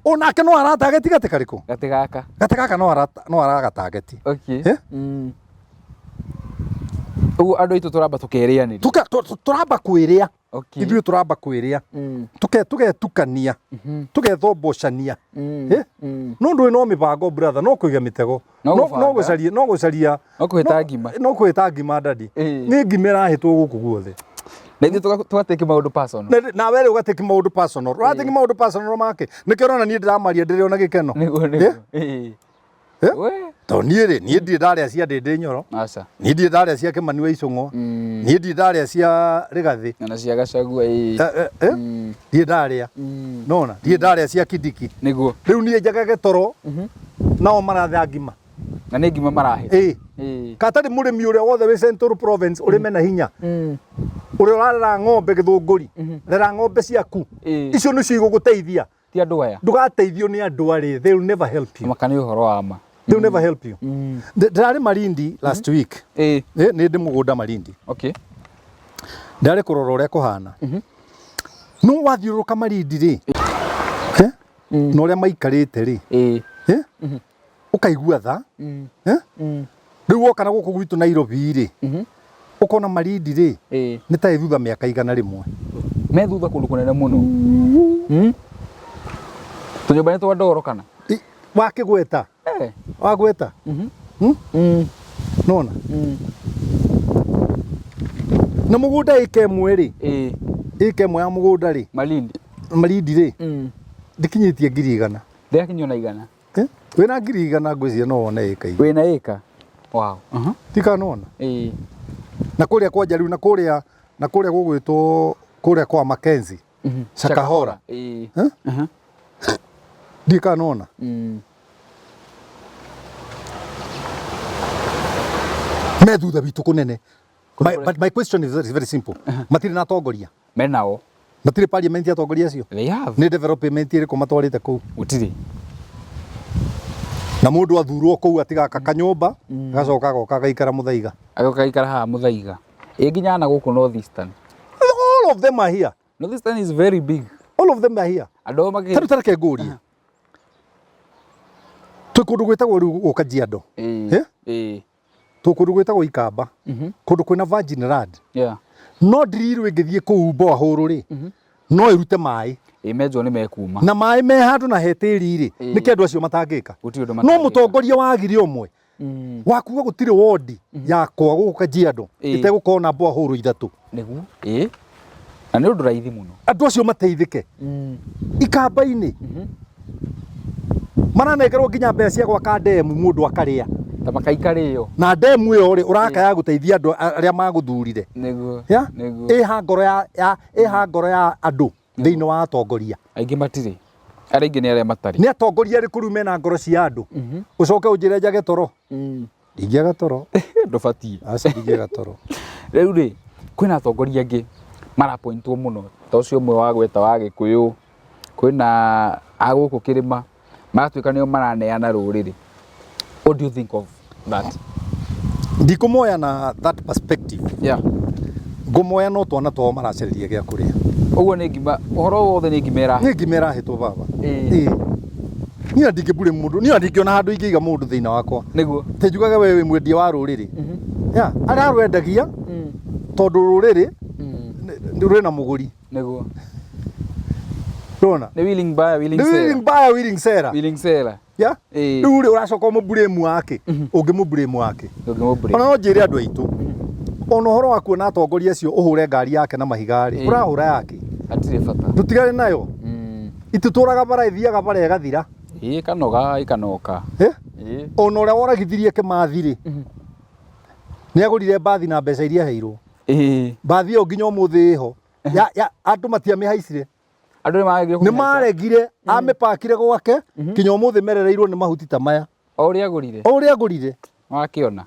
Onake no aratageti gatĩ karĩkũ? Gatĩ gaka. Gatĩ gaka no aragatageti. Ũguo andũ aitũ tũramba tũkerĩanĩria. Tũramba kwĩrĩa. Ithuĩ tũramba kwĩrĩa. Tũgetukania. Tũgethombocania. No ndũĩ no mĩbango brother, no kũiga mĩtego. No No gũbanga. gũcaria, no gũcaria. No kũhĩta ngima. No kũhĩta ngima daddy. Nĩ ngima ĩrahĩtwo gũkũ guothe. Na ithuĩ tũgatake maũndũ personal. Nawe rĩu ũgatake maũndũ personal. Ũratake maũndũ personal make. Nĩkĩo ũrona niĩ ndĩramaria ndĩrĩ ona gĩkeno. Nĩguo, nĩguo. We. To niĩ rĩ, niĩ ndirĩ ndarĩa cia Ndĩndĩ Nyoro. Aca. Niĩ ndirĩ ndarĩa cia Kĩmani wa Icũng'wa. Niĩ ndirĩ ndarĩa cia Rĩgathĩ. Na cia Gachagua ĩĩ. Eh, eh, eh? Ndirĩ ndarĩa. Nona, ndirĩ ndarĩa cia Kindiki. Nĩguo. Rĩu niĩ njagage toro nao maratha ngima. Na nĩ ngima marahe. Ĩĩ. Ĩĩ. Katarĩ mũrĩmi ũrĩa wothe wĩ Central Province ũrĩme na hinya. Ũrĩa ũrarera ng'ombe Gĩthũngũri, rera ng'ombe ciaku. Ĩĩ. Icio nĩcio igũgũteithia. Ti andũ aya. Ndũgateithio nĩ andũ arĩ, they will never help you. Maka nĩ ũhoro wa ma. They will never help you. Ndĩrarĩ Malindi last week. Ĩĩ. Nĩ ndĩ mũgũnda Malindi. Okay. Ndarĩ kũrora ũrĩa kũhana. No wathiũrũrũka Malindi rĩ, na ũrĩa maikarĩte rĩ, Ĩĩ. Ũkaigua tha. Rĩu woka na gũkũ gwitũ Nairobi rĩ, ũkona Malindi rĩ, nĩ ta ĩ thutha mĩaka 100. Me thutha kũndũ kũnene mũno. Tũnyũmba nĩ twa ndoro kana? Wakĩgweta. Wagweta. Nona. Na mũgũnda ĩka ĩmwe rĩ. Ĩka ĩmwe ya mũgũnda rĩ. Malindi. Malindi rĩ. Ndĩkinyĩtie 100,000. Ndĩrakinyio na 100. Wĩna 100,000 ngwĩciria no wone ĩka igana. Wĩna ĩka? Wow. Tikanona. Na kũrĩa kwanja rĩu, na kũrĩa, na kũrĩa gũgwĩtwo kũrĩa kwa Mackenzie. Shakahola. Ndikanona. Me thutha witũ kũnene. But my question is very, very simple. Matirĩ na atongoria. Me nao. Matirĩ parliament atongoria acio. They have. Nĩ development ĩrĩkũ matwarĩte kũu? Gũtirĩ. Na mũndũ athurwo kũu atigaka kanyũmba, agacoka agoka agaikara Mũthaiga. Agoka agaikara haha Mũthaiga. Ĩ nginya na gũkũ North Eastern. All of them are here. North Eastern is very big. All of them are here. Andũ magĩ Tarĩu tareke ngũrie. Twĩ kũndũ gwĩtagwo rĩu gũkũ Kajiado. Twĩ kũndũ gwĩtagwo Ikamba. Kũndũ kwĩna virgin land. No drill ĩngĩthiĩ kũu borehole rĩ, no ĩrute maĩ. Ĩ menjwo nĩ mekuma. Na maĩ me handũ na he tĩri rĩ, nĩkĩ andũ acio matangĩka? Gũtirĩ ũndũ No matangĩka. mũtongoria wagire ũmwe. Wakuga gũtirĩ wondi yakwa gũkũ Kajiado ĩtegũkorwo na borehole ithatũ. Nĩguo. Na nĩ ũndũ raithi mũno. Andũ acio mateithĩke. Ikamba-inĩ. Maranengerwo nginya mbeca cia gwaka ndemu mũndũ akarĩa. Ta makaikarĩo. Na ndemu ĩyo rĩ, ũraka ya gũteithia andũ arĩa magũthurire. Nĩguo. Ya? Nĩguo. Ĩha ngoro ya, ya, ĩha ngoro ya andũ thĩinĩ wa atongoria. Aingĩ matirĩ. Arĩa aingĩ nĩ arĩa matarĩ. Nĩ atongoria arĩkũ rĩu mena ngoro cia andũ? Ũcoke ũnjĩre njage toro. Ndingĩaga toro. Ndũbatiĩ. Aca ndingĩaga toro. Rĩu rĩ, kwĩna atongoria angĩ marapointwo mũno. Ta ũcio ũmwe wa gweta wa Gĩkũyũ, kwĩna a gũkũ kĩrĩma, maratuĩka nĩo maraneana rũrĩrĩ. What do you think of that? Ndikũmoya na that perspective. Ngũmoya no twana twao maracereria gĩa kũrĩa. Ũguo nĩ ngima, ũhoro wothe nĩ ngima ĩrahĩtwo. Nĩ ngima ĩrahĩtwo baba. Niĩ ndingĩmbure mũndũ, niĩ ndingĩona handũ ingĩiga mũndũ thĩinĩ wakwa. Nĩguo. Tĩ njugaga we wĩ mwendia wa rũrĩrĩ. Ya, arĩa arwendagia, tondũ rũrĩrĩ, rwĩna mũgũri. Nĩguo. Ndona? Nĩ willing buyer, willing Nĩ seller. willing buyer, willing seller. Willing seller. Ya? Rĩu rĩ, ũracoka ũmũblame wake? Ũngĩmũblame wake? Ndũngĩmũblame. Ona no njĩre andũ aitũ. Ona ũhoro wa kuona atongoria acio ũhũre ngari yake na mahiga rĩ, ũrahũra yake. Hatirĩ bata. Tũtigane nayo. Itũtũraga bara ĩthiaga bara ĩgathira. Ĩkanoga, ĩkanoka. Ona ũrĩa woragithirie Kĩmathi rĩ, nĩ agũrire mbathi na mbeca iria aheirwo. Mbathi ĩyo nginya ũmũthĩ ĩho. Andũ matiamĩhaicire. Andũ nĩ maregire Nĩ kũmĩhaica. maregire, amĩpakire gwake, nginya ũmũthĩ merereirwo nĩ mahuti ta maya. O ũrĩa agũrire. O ũrĩa agũrire. Wakĩona.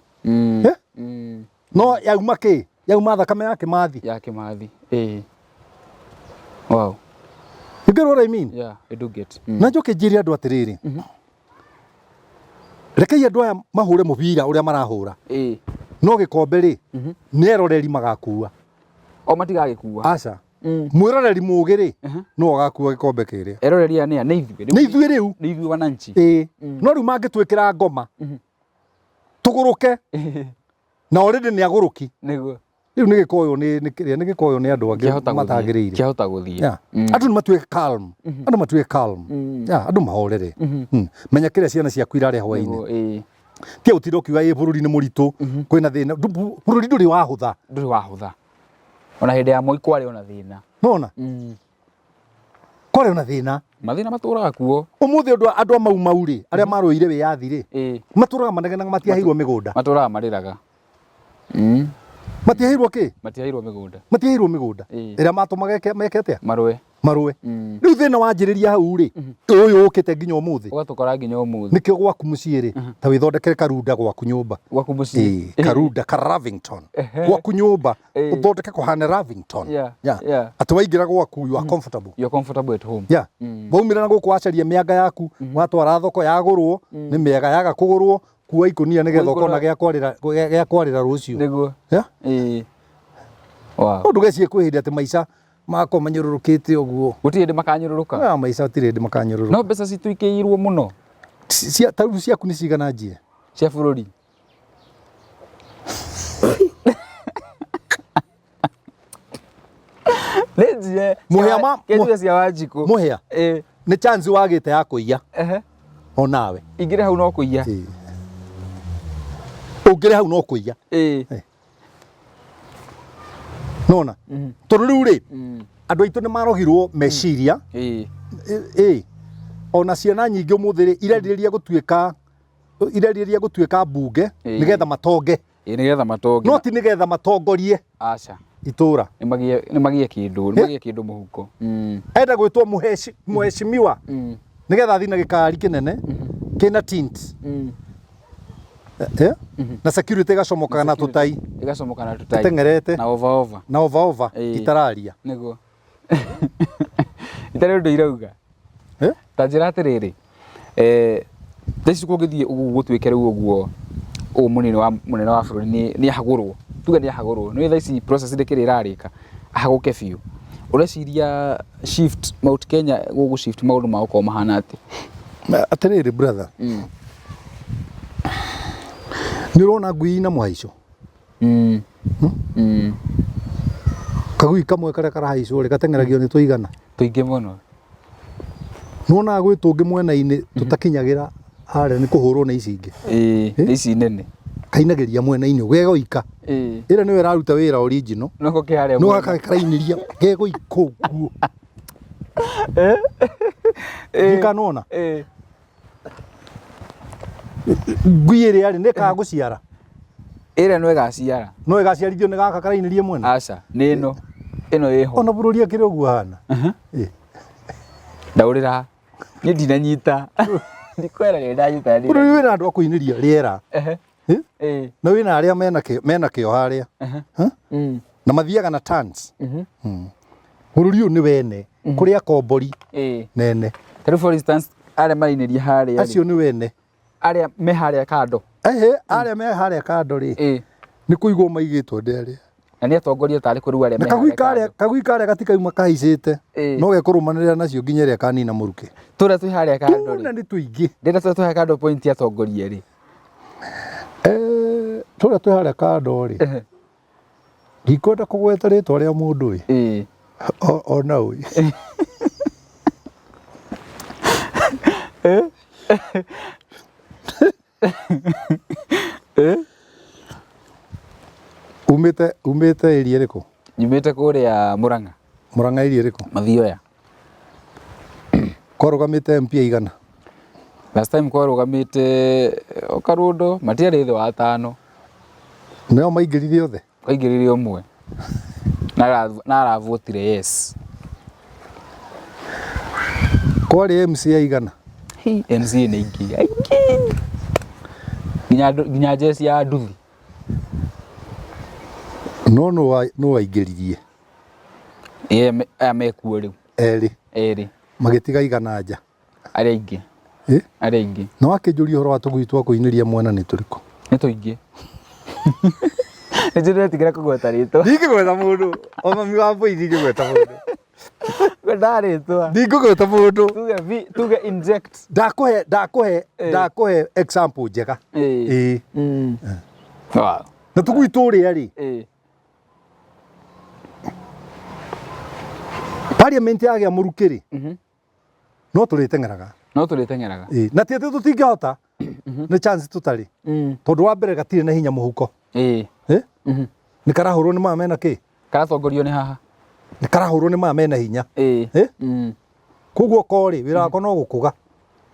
No yauma kĩ? Yauma thakame ya Kĩmathi. Ya Kĩmathi. Wow. You get what I mean? Yeah, I do get. Na njoke njĩre andũ atĩrĩrĩ. Rekei andũ aya mahũre mũbira ũrĩa marahũra. No gĩkombe rĩ, nĩ eroreri magakua. O matigagĩkua. Aca. Mwĩroreri mũũgĩ rĩ, no agakua gĩkombe kĩrĩa. Eroreri aya nĩ a? Nĩ ithuĩ. Nĩ ithuĩ rĩu. Nĩ ithuĩ wananchi. No rĩu mangĩtwĩkĩra ngoma, tũgũrũke. Na already nĩ agũrũki. Nĩguo. Rĩu nĩ gĩkoywo nĩ, nĩ kĩrĩa, nĩ gĩkoywo nĩ andũ angĩ Kĩahota gũthiĩ. matagĩrĩire. Kĩahota gũthiĩ. Yeah. Andũ nĩ matuĩke calm. Andũ matuĩke calm. Yeah, andũ mahorere. Menya kĩrĩa ciana ciaku irarĩa hwaĩ-inĩ. Nĩguo, Tiga gũtinda ũkiuga ĩ bũrũri nĩ mũritũ, kwĩna thĩna. Bũrũri ndũrĩ wahũtha. Ndũrĩ wahũtha. Ona hĩndĩ ya Moi kwarĩ ona thĩna. Nona? Kwarĩ ona thĩna. Mathĩna matũraga kuo. Ũmũthĩ andũ andũ a Mau Mau rĩ, arĩa marũĩire wĩyathi rĩ, matũraga manegenaga matiaheirwo mĩgũnda. Matũraga marĩraga. Matiaheirwo kĩ? Matiaheirwo mĩgũnda. Matiaheirwo mĩgũnda. Ĩrĩa matũmaga meke atĩa? Marũe. Marũe. Rĩu thĩna wanjĩrĩria hau rĩ, ũyũ ũkĩte nginya ũmũthĩ. Ũgatũkora nginya ũmũthĩ. Nĩkĩo gwaku mũciĩ rĩ, ta wĩthondekere karunda gwaku nyũmba. Gwaku mũciĩ. Ĩĩ, karunda ka Ravington. Gwaku nyũmba, ũthondeke kũhane Ravington. Yeah. Atĩ waingĩra gwaku you are comfortable. You're comfortable at home. Yeah. Waumĩra na gũkũ wacaria mĩanga yaku, watwara thoko yagũrwo, nĩ mĩega yaga kũgũrwo, kua ikũnia nĩgetha Kua ũkona ikũnia. gĩa kwarĩra gĩa kwarĩra rũciũ. Nĩguo. Yeah. Ĩĩ. Wow. No ndũgecirie kwĩ hĩndĩ atĩ maica makwa manyũrũrũkĩte ũguo. Gũtirĩ hĩndĩ makanyũrũrũka. Ah, maica gũtirĩ hĩndĩ makanyũrũrũka. No mbeca citũikĩirwo mũno. Cia ta rĩu ciaku nĩ cigana njie? Cia bũrũri. Nĩ njie. Mũhĩa ma- Kĩnjue cia Wanjikũ. Mũhĩa. Ĩĩ. Nĩ chance wagĩte ya kũiya. Ehe. Onawe. Ingĩrĩ hau no kũiya. Ĩĩ. Ũngĩrĩ hau no kũiya. Ĩĩ. Nona. Tondũ rĩu rĩ, andũ aitũ nĩ marogirwo meciria. Ĩĩ. Ĩĩ. Ona ciana nyingĩ ũmũthĩ rĩ, irerirĩria gũtuĩka irerirĩria gũtuĩka mbunge Ĩĩ. nĩgetha matonge. Ĩĩ nĩgetha matonge. No ti nĩgetha matongorie Aca. itũra. Nĩ magie kĩndũ, nĩ magie kĩndũ mũhuko. Enda gwĩtwo mũheshimiwa nĩgetha athiĩ na gĩkari kĩnene kĩna tint. Na security ĩgacomokaga na tũtai. Ĩgacomoka na tũtai. Ĩteng'erete. Na over over. Na over over Ĩĩ. itararia. Nĩguo. Itarĩ ũndũ irauga. Ta njĩra atĩrĩrĩ, thaa ici kũngĩthiĩ ũguo gũtuĩke rĩu ũguo ũũ mũnene wa mũnene wa bũrũri nĩ nĩ ahagũrwo, tuge nĩ ahagũrwo, nĩ ũĩ thaa ici process ndĩkĩrĩ ĩrarĩka, ahagũke biũ. Ũreciria shift Mount Kenya gũgũ shift maũndũ magũkorwo mahana atĩa? Atĩrĩrĩ brother, nĩ ũrona ngui ina mũhaico? Kagui kamwe karĩa karahaicwo rĩ gateng'eragio nĩ tũigana? Tũingĩ mũno. Nĩwonaga gwĩ tũngĩ mwena-inĩ tũtakinyagĩra harĩa nĩ kũhũrwo nĩ ici ingĩ. Ĩĩ, nĩ ici nene. Kainagĩria mwena-inĩ gegoika. Ĩĩ. Ĩrĩa nĩyo ĩraruta wĩra original. Noko ke harĩa No mwena. gaka karainĩria gegoika ũguo. Ndikanona. Ĩĩ. Ngui ĩrĩa rĩ nĩ ĩkaga gũciara. Ĩrĩa no ĩgaciara. No ĩgaciarithio nĩ gaka karainĩria mwena. Aca, nĩ ĩno. Ĩno ĩho. Ona bũrũri akĩrĩ ũguo ahana. Ĩĩ. Ndaũrĩra. Niĩ ndinanyita. Ndikwera nĩ ndanyita. Bũrũri wĩna andũ a kũinĩria rĩera. Ĩĩ. Na wĩna arĩa mena kĩo harĩa. Na mathiaga na tons. Bũrũri ũyũ nĩ wene. Kũrĩ akombori nene. Ta rĩu for instance arĩa marainĩria harĩa rĩ. Acio nĩ wene. Arĩa me harĩa kando. Ehe, arĩa me harĩa kando rĩ. Nĩ kũigwo maigĩtwo ndĩ arĩa. Na nĩ atongoria tarĩ kũ rĩu arĩa Na me kagui harĩa karĩa kando. kagui karĩa gatikauma kahaicĩte. No gekũrũmanĩrĩra nacio nginya ĩrĩa kanina mũrukĩ. Tũrĩa twĩ harĩa kando rĩ. Tuna nĩ tũingĩ. Ndĩrenda tũrĩa twĩ harĩa kando point atongoria rĩ. Tũrĩa twĩ harĩa kando rĩ. Ndikwenda kũgweta rĩtwa rĩa mũndũ ĩ. Ona ũyũ. Umĩte umĩte area ĩrĩkũ? Nyumĩte kũrĩa Murang'a. Murang'a area ĩrĩkũ? Mathioya. Kwarũgamĩte MP aigana? Last time kwarũgamĩte o Karũndo matiarĩ thĩ wa atano. Nĩo maingĩrire othe? Kwaingĩrire ũmwe. Na aravotire yes. Kwarĩ MCA aigana? MCA nĩ aingĩ. Aingĩ. Nginya nginya jeci ya nduthi. No nũ waingĩririe? Ĩĩ aya mekuo rĩu. Erĩ. Erĩ. Magĩtiga igana nja. Arĩa aingĩ. Arĩa aingĩ. Na wakĩnjũria ũhoro wa tũgui twa kũinĩria mwena nĩ tũrĩkũ? Nĩ tũingĩ. Nĩ ndĩretigĩra kũgweta rĩtwa. Ndingĩgweta mũndũ. O mami wa mbũi ndingĩgweta mũndũ. Ngwendaga rĩtwa. Ndingĩgweta mũndũ. Tuge tuge inject. Ndakũhe ndakũhe ndakũhe example njega. Ĩĩ. Wow. Na tũgui tũrĩa rĩ. Parliament yagĩa mũrukĩ rĩ. No tũrĩteng'eraga. No tũrĩteng'eraga. Ĩĩ. Na ti atĩ tũtingĩhota. Nĩ chance tũtarĩ. Tondũ wa mbere gatirĩ na hinya mũhuko. Ĩĩ. Nĩ karahũrwo nĩ maya mena kĩ? Karatongorio nĩ haha. Nĩ karahũrwo nĩ maya mena hinya. Ĩĩ. Koguo ko rĩ, wĩra wakwa no gũkũga.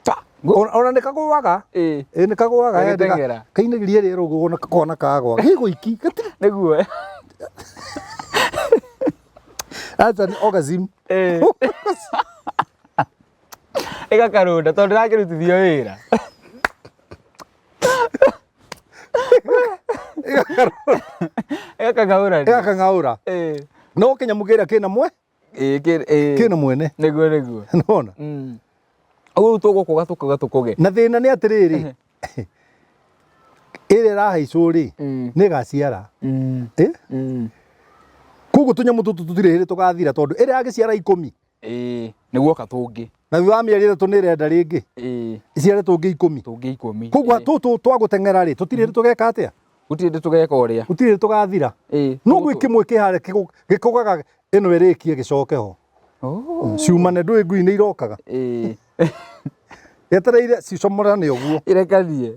Pa. Ona nĩ kagũaga. Ĩĩ. Ĩ nĩ kagũaga. Gagĩteng'era. Kainagĩria rĩera ũguo ona kona kagwa. Gĩgũiki. Gatirĩ. Nĩguo. That's an orgasm. Ĩĩ. Ĩgakarũnda tondũ ndĩrakĩrutithio wĩra. Ĩgakang'aũrania. Ĩgakang'aũra. Ĩĩ. No kĩnyamũ kĩrĩa kĩna mwe Ĩĩ ĩĩ. kĩna mwene. Nĩguo nĩguo. Nĩwona? Ũguo rĩu tũgũkũga tũkũga tũkũge. Na thĩna nĩ atĩrĩrĩ, ĩrĩa ĩrahaicwo rĩ, nĩ ĩgaciara. Ĩ? Koguo tũnyamũ tũtũ tũtirĩ hĩndĩ tũgathira tondũ ĩrĩa yagĩciara 10. Ĩĩ, nĩguoka tũngĩ. Na thutha wa mĩeri 3 nĩ ĩrenda rĩngĩ. Ĩĩ. Iciare tũngĩ 10. Tũngĩ 10. Koguo tũtũ twa gũteng'era rĩ, tũtirĩ hĩndĩ tũgeka atĩa? Gũtirĩ hĩndĩ tũgeka ũrĩa. Gũtirĩ hĩndĩ tũgathira. Ĩĩ. No gwĩ kĩmwe kĩ harĩa gĩkũgaga ĩno ĩrĩkie gĩcoke ho. Ciumane ndũĩ ngui nĩ irokaga. Ĩĩ. Etereire cicomorane ũguo. Irekanie.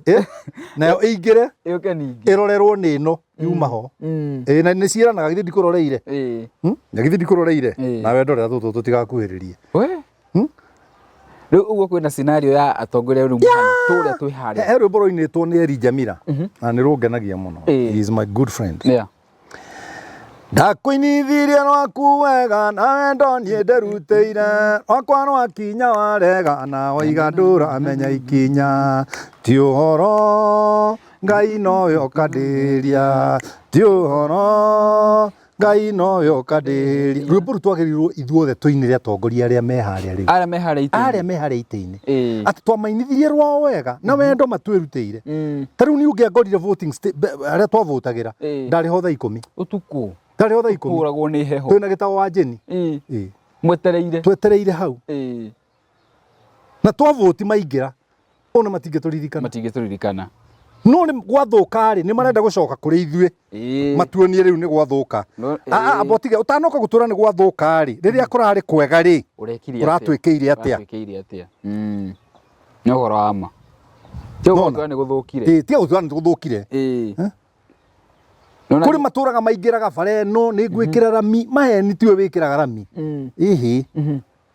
Nayo ĩingĩre. Yũke ningĩ. Ĩrorerwo nĩ ĩno yuma ho. Ĩĩ, na nĩ ciĩranaga githĩ ndikũroreire. Ĩĩ. Na githĩ ndikũroreire. Ĩĩ. Nawe ndorera tũtũ tũtigakuhĩrĩrie. We? Rĩu ũguo kwĩna scenario ya atongoria rĩu mũhano tũrĩa twĩ harĩa. He rwĩmbo rũinĩtwo nĩ Eri Jamila na nĩ rũngenagia mũno. Ĩĩ. He is my good friend. Yeah. Ndakũinithirie rwaku wega na wendo niĩ nderutĩire rwakwa rwakinya warega na waiga ndũramenya ikinya ti ũhoro Ngai nowe ũkandĩria ti ũhoro Ngai nowe ũkandĩria. Rwĩmbo rũu twagĩrĩirwo ithuothe tũinĩre atongoria arĩa me harĩa rĩu. Arĩa me harĩa itĩ-inĩ. Arĩa me harĩa itĩ-inĩ. Ĩĩ. Atĩ twamainithirie rwao wega na wendo matwĩrutĩire. Ta rĩu niĩ ũngĩangorire voting harĩa twavotagĩra Ĩĩ. ndarĩ ho thaa 10. Ũtukũ. Ndarĩ ho thaa 10. Kũragwo nĩ heho. Twĩna gĩtao wa Jeni. Ĩĩ. Ĩĩ. Mwetereire. Twetereire hau. Ĩĩ. Na twavoti maingĩra ona matingĩtũririkana. Matingĩtũririkana. No nĩ gwathũka rĩ, nĩ marenda gũcoka kũrĩ ithuĩ. Matuonie rĩu nĩ gwathũka. Amba ũtige ũtanoka gũtũra nĩ gwathũka rĩ, rĩrĩa kũrarĩ kwega rĩ, Ũrekire atĩa? ũratwĩkĩire atĩa? Ũratwĩkĩire atĩa? Nĩ ũhoro wa ma. Tiga gũtwĩra nĩ gũthũkire. Ĩĩ, tiga gũtwĩra nĩ gũthũkire. Ĩĩ. Kũrĩ matũraga maingĩraga bara ĩno nĩ ngwĩkĩra rami, maheni tiwe wĩkĩraga rami. Ĩhĩ.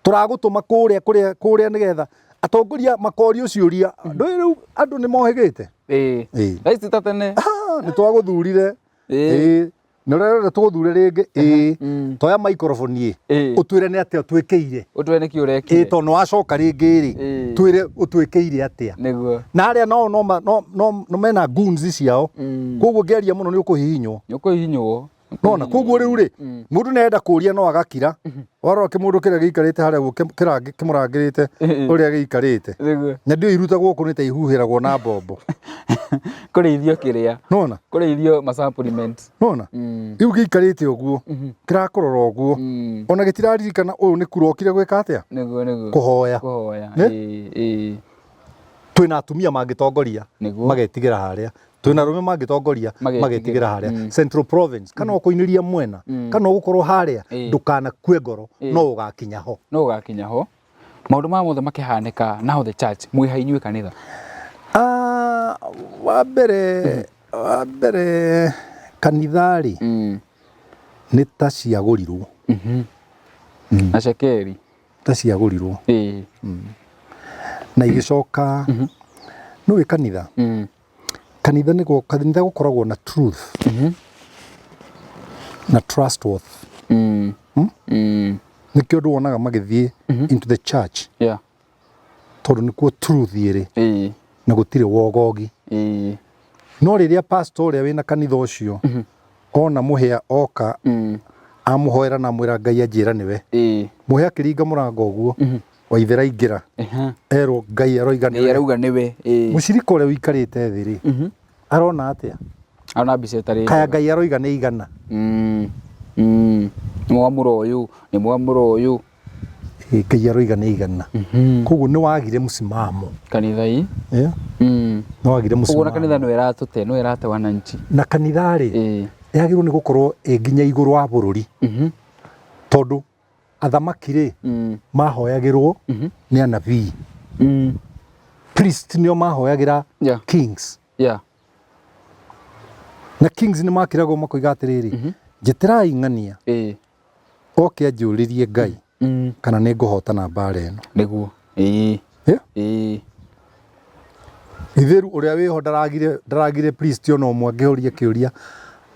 Tũragũtũma kũrĩa kũrĩa kũrĩa nĩgetha atongoria makorio ciũria. Ndũĩ rĩu andũ nĩ mohĩgĩte. Ĩĩ. Ĩĩ. Thaa ici ta tene. Nĩ twagũthurire. Ĩĩ. Ĩĩ. Nĩ ũrerora tũgũthure rĩngĩ. Ĩĩ. Toya microphone ĩ. Ũtwĩre nĩ atĩa ũtwĩkĩire. Ũtwĩre nĩkĩ ũrekire. Ĩĩ, tondũ nĩ wacoka rĩngĩ rĩ. Twĩre ũtwĩkĩire atĩa. Nĩguo. Na arĩa nao no no no mena goons ciao. Koguo ũngĩaria mũno nĩ ũkũhihinywo. Nĩ ũkũhihinywo. Nona koguo rĩu rĩ, mũndũ nĩ arenda kũria no agakira. Warora kĩmũndũ kĩrĩa gĩikarĩte harĩa ũguo kĩmũrangĩrĩte ũrĩa gĩikarĩte. Nĩguo. Na ndiũĩ irutagwo kũ nĩ ta ihuhĩragwo na mbombo. Kũrĩithio kĩrĩa. Nona. Kũrĩithio ma supplement. Nona. Rĩu gĩikarĩte ũguo, kĩrakũrora ũguo. Ona gĩtiraririkana ũyũ nĩ kura okire gwĩka atĩa? Nĩguo nĩguo. Kũhoya. Kũhoya. Nĩ? Ĩĩ, ĩĩ. Twĩna atumia mangĩtongoria Nĩguo. magetigĩra harĩa. Twĩna arũme mangĩtongoria Magetigĩra. magetigĩra harĩa. Central Province kana ũkũinĩria mwena kana ũgũkorwo harĩa ndũkanakue ngoro no ũgakinya ho. No ũgakinya ho. Maũndũ maya mothe makĩhanĩka now the church mwĩ ha inyuĩ kanitha? Wa mbere wa mbere kanitha rĩ nĩ ta ciagũrirwo. Na cekeri. Ta ciagũrirwo. Ĩĩ. Na igĩcoka nĩũĩ kanitha? Kanitha nĩ kanitha gũkoragwo na truth na trustworth. Nĩkĩo andũ wonaga magĩthiĩ into the church. Yeah. Tondũ nĩkuo truth ĩrĩ. Ĩĩ. Na gũtirĩ wogogi. Ĩĩ. No rĩrĩa pastor ũrĩa wĩna kanitha ũcio ona mũhĩa oka amũhoera na amwĩra Ngai anjĩra nĩwe. Ĩĩ. Mũhĩa akĩringa mũrango ũguo waithera ingĩra. Erwo Ngai aroiga Ngai nĩwe. arauga nĩwe. Ĩĩ. Mũcirika ũrĩa ũikarĩte thĩ rĩ, arona atĩa? Arona mbica ĩtarĩ Kaya njega. Ngai aroiga nĩ igana. Nĩ mwamũra ũyũ, nĩ mwamũra ũyũ. Ĩĩ, Ngai aroiga nĩ igana. Koguo nĩ wagire msimamo. Kanitha ii. Yeah. Nĩ wagire Koguo na msimamo. kanitha no ĩratũte, no ĩrate wananchi. Na kanitha rĩ, yagĩrĩirwo nĩ gũkorwo ĩ nginya igũrũ wa bũrũri. Tondũ athamaki rĩ, mahoyagĩrwo nĩ anabii. Priest nĩo mahoyagĩra kings. Yeah. Na kings nĩ makĩragwo makoiga atĩrĩrĩ, njĩtĩrai ng'ania. Ĩĩ. Oke anjũrĩrie Ngai. Kana nĩ ngũhotana mbara ĩno. Nĩguo. Ĩĩ. Yeah? Ĩĩ. Githĩru ũrĩa wĩho ndaragire ndaragire priest ona ũmwe angĩũria kĩũria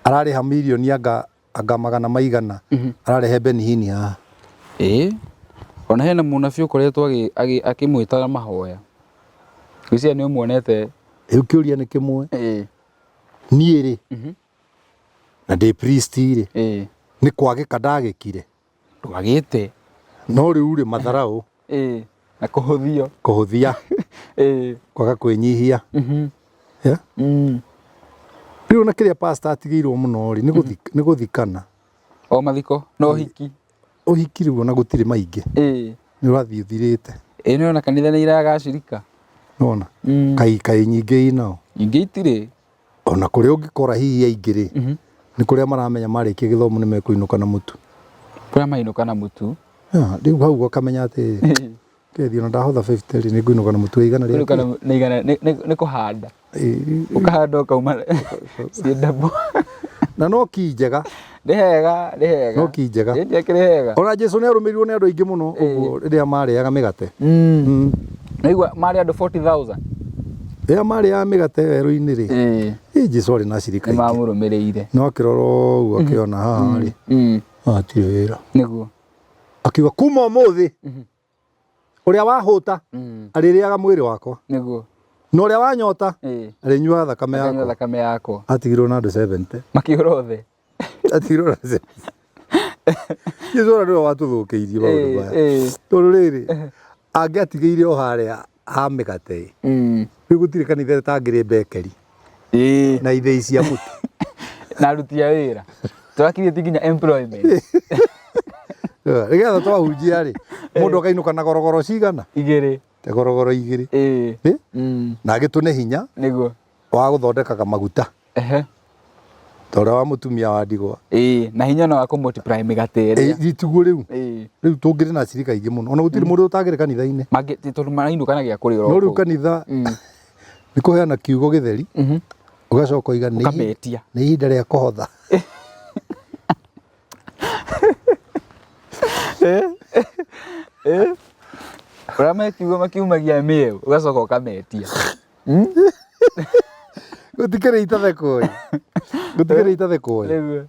ararĩha mirioni anga anga magana maigana ararehe Benihini haha. Ĩĩ. Ona hena mũnabii ũkoretwo akĩmwĩta mahoya. Ngwĩciria nĩ ũmuonete. Rĩu kĩũria nĩ kĩmwe. Ĩĩ. Niĩ rĩ na ndĩ priest rĩ Ĩĩ. nĩ kwagĩka ndagĩkire. Ndwagĩte. No rĩu rĩ matharaũ. Ĩĩ. Na kũhũthio. Kũhũthia. Ĩĩ. Kwaga kwĩnyihia. Yeah? Rĩu ona kĩrĩa pastor atigĩirwo mũno rĩ nĩ gũthikana. O mathiko na ũhiki. Ũhiki rĩu ona gũtirĩ maingĩ. Ĩĩ. Nĩ ũrathiĩ ũthirĩte. Ĩĩ nĩ ona kanitha nĩ iragacĩrika. Nĩwona? Kai kai nyingĩ inao. Nyingĩ itirĩ. Ona kũrĩa ũngĩkora hihi aingĩ rĩ nĩ kũrĩa maramenya marĩkia gĩthomo nĩ mekũinũka na mũtu. Kũrĩa mainũka na mũtu. Rĩu hau ũkamenya atĩ kethi ona ndahotha 50 rĩ nĩ ngũinũka na mũtu wa igana rĩa Kũinũka na igana nĩ kũhanda. Ũkahanda ũkauma ciĩ double. Na no ki njega. Nĩ hega, nĩ hega. No ki njega. Ĩ ndiakĩrĩ hega. Ona Jesu nĩ arũmĩrĩirwo nĩ andũ aingĩ mũno ũguo rĩrĩa marĩaga mĩgate. Naigua marĩ andũ 40,000. Rĩrĩa marĩaga mĩgate werũ-inĩ rĩ, ĩ Jesu arĩ na acirika Nĩ aingĩ. mamũrũmĩrĩire. No akĩrora ũguo akĩona haha rĩ, haha hatirĩ wĩra. Nĩguo. Akiuga kuma ũmũthĩ ũrĩa wahũta arĩrĩaga mwĩrĩ wakwa. Nĩguo. Na ũrĩa wanyota arĩnyuaga thakame Akanyua yakwa. thakame yakwa. Atigirwo na andũ 70. Makĩũra othe. Atigirwo na 70. Jesu ona nĩwe watũthũkĩirie maũndũ maya. Tondũ rĩrĩ, angĩatigĩire o harĩa ha mĩgate ĩ, rĩu gũtirĩ kanitha ĩtangĩrĩ bekeri na ithĩi cia mũtu. Na aruti a wĩra. Tũrakirĩtie nginya employment. Nĩgetha twahunjia rĩ, mũndũ akainũka na gorogoro cigana? Igĩrĩ. Te gorogoro igĩrĩ. Na agĩtũne hinya Nĩguo. wa gũthondekaga maguta. Ta ũrĩa wa mũtumia wa ndigwa. Ĩĩ, na hinya no wa kũ multiply mĩgate ĩrĩa. Ĩĩ, tiguo rĩu. Rĩu tũngĩrĩ na acirika aingĩ mũno. Ona gũtirĩ mũndũ ũtangĩrĩ kanitha-inĩ. Mangĩ, tondũ marainũka na gĩa kũrĩa oro No rĩu kũu. kanitha nĩ kũheana kiugo gĩtheri, ũgacoka ũiga nĩ Ũkametia. nĩ ihinda rĩa kũhotha. Ũramahe kiugo makiumagia mĩeũ, ũgacoka ũkametia. Gũtikĩrĩ itathekwo ĩ. Gũtikĩrĩ itathekwo ĩ. Nĩguo.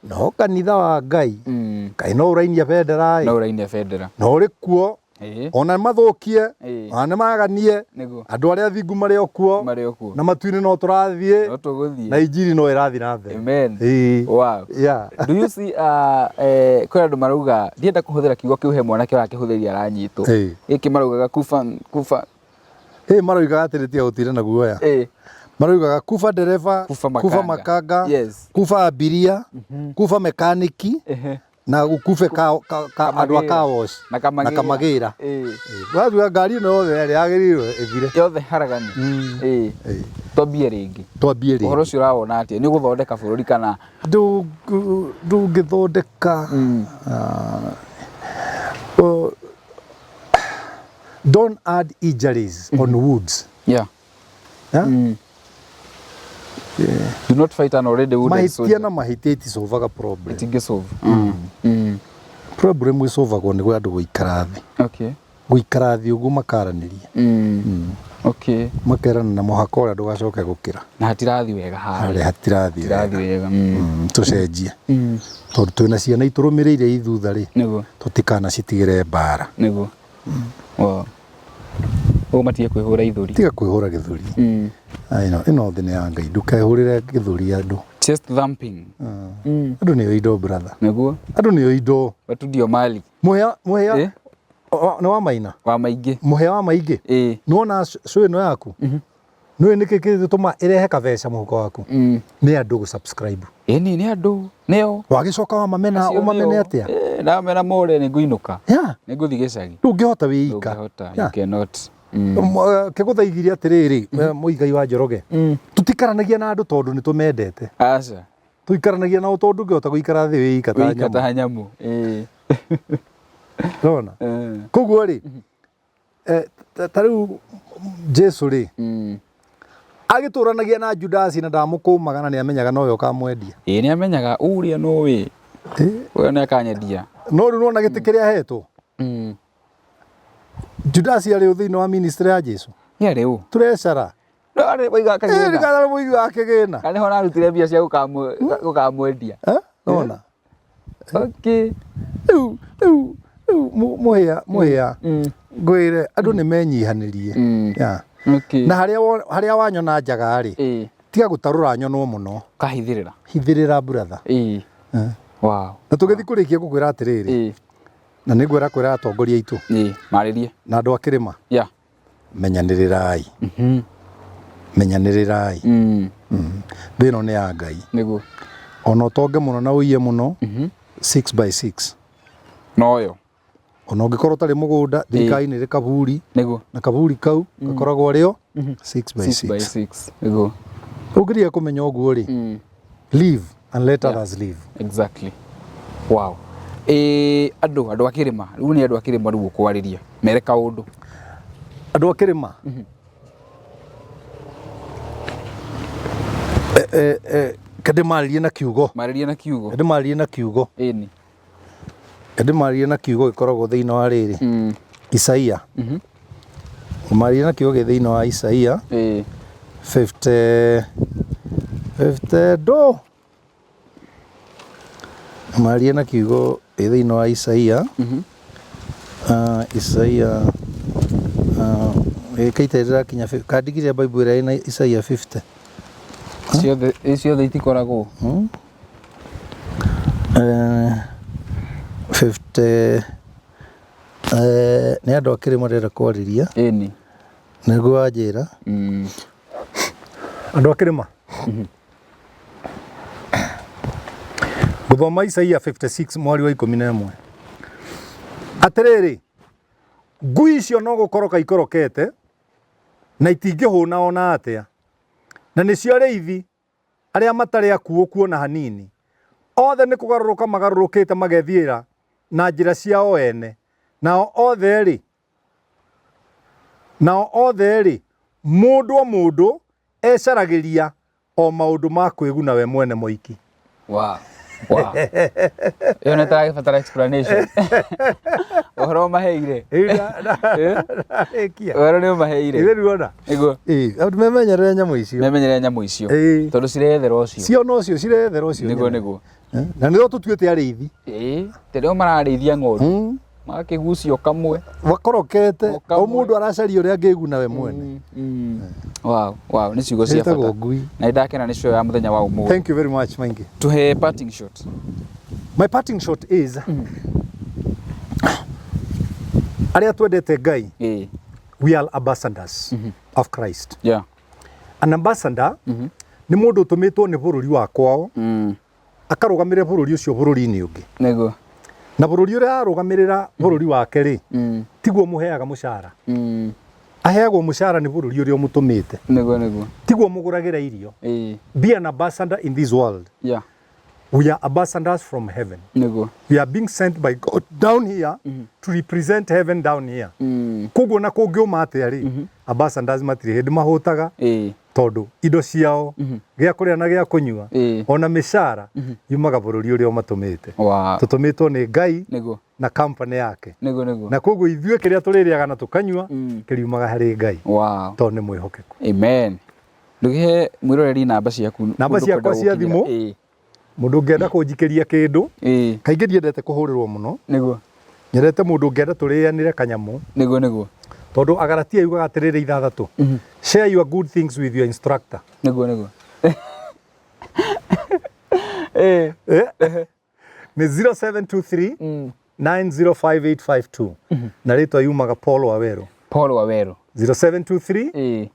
No kanitha wa Ngai, kaĩ no ũrainia bendera ĩ. No ũrainia bendera. No ũrĩ kuo, ona mathũkie, ona nĩ maganie, Nĩguo. andũ arĩa athingu marĩ o kuo, Marĩ o kuo. na matu-inĩ no tũrathiĩ, No tũgũthiĩ. na injiri no ĩrathiĩ na mbere. Amen. Ĩĩ. Wow. Yeah. Do you see, kwĩ andũ marauga, ndienda kũhũthĩra kiugo kĩu he mwanake ũrakĩhũthĩria aranyitwo. Gĩkĩ maraugaga kufa, kufa. Ĩĩ maroigaga atĩrĩ tiga gũtinda na guoya. Maroigaga kufa dereva, Kufa kufa makanga. makanga, Yes. kufa abiria, kufa mekaniki, na gũkufe ka andũ a car wash Na kamagĩra. na kamagĩra. Ĩĩ. Watuga ngari ĩno yothe yarĩ yagĩrĩirwo ĩthire. Yothe haragani. Ĩĩ. Twambie rĩngĩ. Twambie rĩngĩ. Ũhoro ũcio ũrawona atĩa? Nĩ ũgũthondeka bũrũri kana? Ndũngĩthondeka. Don't add injuries on wounds. Yeah. Yeah? Do not fight an already wounded Mahĩtia soldier. na mahĩtia itisolvaga problem. Itingĩsolve. Problem ĩsolvagwo nĩ andũ gũikara thĩ. Okay. Gũikara thĩ ũguo makaranĩria. Okay. Makerana na mũhaka ũrĩa ndũgacoke gũkĩra. Na hatirathiĩ wega harĩa. Harĩa hatirathiĩ Hatirathiĩ wega. Tũcenjie. Tondũ twĩna ciana itũrũmĩrĩire ithutha rĩ. Nĩguo. Tũtikanacitigĩre mbara. Nĩguo. Wow. Ũguo matige kwĩhũra ithũri. Tiga kwĩhũra gĩthũri. Ĩno ĩno thĩ nĩ ya Ngai, ndũkehũrĩre gĩthũri andũ. Chest thumping. Andũ nĩo indo brother. Nĩguo. Andũ nĩo indo. Watu ndio mali. Mũhĩa, mũhĩa. Nĩ wa maina? Wa maingĩ. Mũhĩa wa maingĩ? Ĩĩ. Nĩwona show ĩno yaku? Nĩũĩ nĩkĩ kĩgũtũma ĩrehe kabeca mũhuko waku? Nĩ andũ gũ subscribe. Ĩni nĩ andũ, nĩo. Wagĩcoka wamamena, Acio ũmamene nĩo. atĩa? Ĩĩ, ndamena more nĩ ngũinũka. Yeah. Nĩ ngũthiĩ gĩcagi. Ndũngĩhota wĩ ika. Ndũngĩhota, you Yeah. cannot. Kĩgũthaigirie atĩrĩrĩ, Mũigai wa Njoroge, tũtikaranagia na andũ tondũ nĩ tũmendete. Aca. Tũikaranagia nao tondũ ndũngĩhota gũikara thĩ wĩ ika ta Wĩ ika nyamũ. ta nyamũ. Ĩĩ. Ũrona? Koguo rĩ, ta rĩu Jesu rĩ, agĩtũranagia na Judasi na ndamũkũmaga na nĩamenyaga nowe ũkamwendia. Ĩĩ nĩamenyaga ũrĩa nowe. Ũyũ nĩakanyendia. No rĩu nĩwona gĩtĩ kĩrĩa ahetwo? Judasi arĩ ũ thĩinĩ wa ministry ya Jesu? Nĩ arĩ ũ? Treasurer. No arĩ mũigi wa kĩgĩna. Ĩĩ, kana mũigi wa kĩgĩna. Kana nĩho ararutire mbia cia gũkamwendia. Eh? Nona. Okay. Rĩu rĩu rĩu mũhĩa mũhĩa ngwĩre andũ nĩ menyihanĩrie. Yeah. Okay. Na harĩa harĩa wanyona njaga rĩ, tiga gũtarũra nyonwo mũno. Kahithĩrĩra. Hithĩrĩra brother. Ĩĩ. Wow. Na tũgĩthiĩ kũrĩkia ngũkwĩra atĩrĩrĩ. Na nĩ ngwĩra kwĩra atongoria aitũ. Ĩĩ, marĩrie. Na andũ a kĩrĩma. Yeah. Menyanĩrĩrai. Menyanĩrĩrai. Thĩ ĩno nĩ ya Ngai. Nĩguo. Ona ũtonge mũno na ũiye mũno, 6 by 6. Noyo. Ona ũngĩkorwo ũtarĩ mũgũnda, thirikari nĩ ĩrĩ kaburi. Nĩguo. Na kaburi kau gakoragwo arĩo 6 by 6 by 6. 6. Nĩguo. Ũngĩriga kũmenya ũguo rĩ, live and let others live. Exactly. Wow. Ĩ andũ andũ a kĩrĩma, rĩu nĩ andũ a kĩrĩma rĩu ũkwarĩria. Mere kaũndũ. Andũ a kĩrĩma. Kandĩmarĩrie na kiugo. Marĩrie na kiugo. Kandĩmarĩrie na kiugo. Ĩni. Kandĩmarĩrie na kiugo gĩkoragwo thĩinĩ wa rĩrĩ. Isaia. Marĩrie na kiugo gĩ thĩinĩ wa Isaia. 50 50 do. Marĩrie na kiugo gĩ thĩinĩ wa Isaia. Isaia kaita ĩrakinya kandigire Bible ĩrĩa ĩna Isaia 50. Ciothe ciothe itikoragwo. 50 nĩ andũ a kĩrĩma ndĩrenda kwarĩria. Ĩni. Nĩguo wanjĩra. Andũ a kĩrĩma. Gũthoma Isaia 56 mwari wa 11. Atĩrĩrĩ, ngui icio no gũkoroka ikorokete na itingĩhũna ona atĩa, na nĩcio arĩithi arĩa matarĩ akuũ ona hanini. Othe nĩ kũgarũrũka magarũrũkĩte magethiĩra na njĩra ciao ene, nao othe rĩ, mũndũ o mũndũ ecaragĩria o maũndũ ma kwĩguna we mwene moiki. Wow. Wow. Ĩyo nĩ tũragĩbatara explanation. Ũhoro ũmaheire. Ũhoro nĩ ũmaheire. Ithe ruona. Nĩguo. Ĩĩ, andũ memenyerere nyamũ icio. Memenyerere nyamũ icio. Tondũ cirethera ũcio. Cio no cio cirethera ũcio. Nĩguo nĩguo. Na nĩo tũtuĩte arĩithi. Ĩĩ, tondũ mararĩithia ng'ondu. Magakĩgucio kamwe. Makorokete. O mũndũ aracaria ũrĩa angĩguna we mwene. Wow, wow, nĩ ciugo cia bata. Na nĩndakena nĩ show ya mũthenya wa ũmũthĩ. Thank you very much, Maingi. Tuhe parting shot. My parting shot is arĩa twendete Ngai, we are ambassadors of Christ. Yeah. An ambassador nĩ mũndũ ũtũmĩtwo nĩ bũrũri wa kwao akarũgamĩrĩre bũrũri ũcio bũrũri-inĩ ũngĩ. Nĩguo. Na bũrũri ũrĩa ararũgamĩrĩra bũrũri wake rĩ, tiguo mũheaga mũcara. Aheagwo mũcara nĩ bũrũri ũrĩa ũmũtũmĩte. Nĩguo nĩguo. Tiguo mũgũragĩra irio. Be an ambassador in this world. Yeah. We are ambassadors from heaven. Nĩguo. We are being sent by God down here to represent heaven down here. Koguo na kũngĩũma atĩa rĩ, ambassadors matirĩ hĩndĩ mahũtaga tondũ indo ciao gĩa kũrĩa na gĩa kũnyua ona mĩcara yumaga bũrũri ũrĩa ũmatũmĩte. Wow. Tũtũmĩtwo nĩ Ngai Nĩguo. na company yake. Nĩguo nĩguo. Na koguo ithuĩ kĩrĩa tũrĩrĩaga na tũkanyua kĩriumaga harĩ Ngai. Wow. Tondũ nĩ mwĩhokeku. Amen. Ndũkĩhe mwĩroreri namba ciaku. Namba ciakwa cia thimũ. Mũndũ ũngĩenda kũnjikĩria kĩndũ, kaingĩ ndiendete kũhũrĩrwo mũno. Nĩguo. Nyendete mũndũ ũngĩenda tũrĩanĩre kanyamũ. Nĩguo nĩguo. Tondũ Agalatia yugaga atĩrĩrĩ 6, share your good things with your instructor. Nĩguo nĩguo. Nĩ 0723 905852 na rĩtwa yumaga Paul Waweru. Paul Waweru. 0723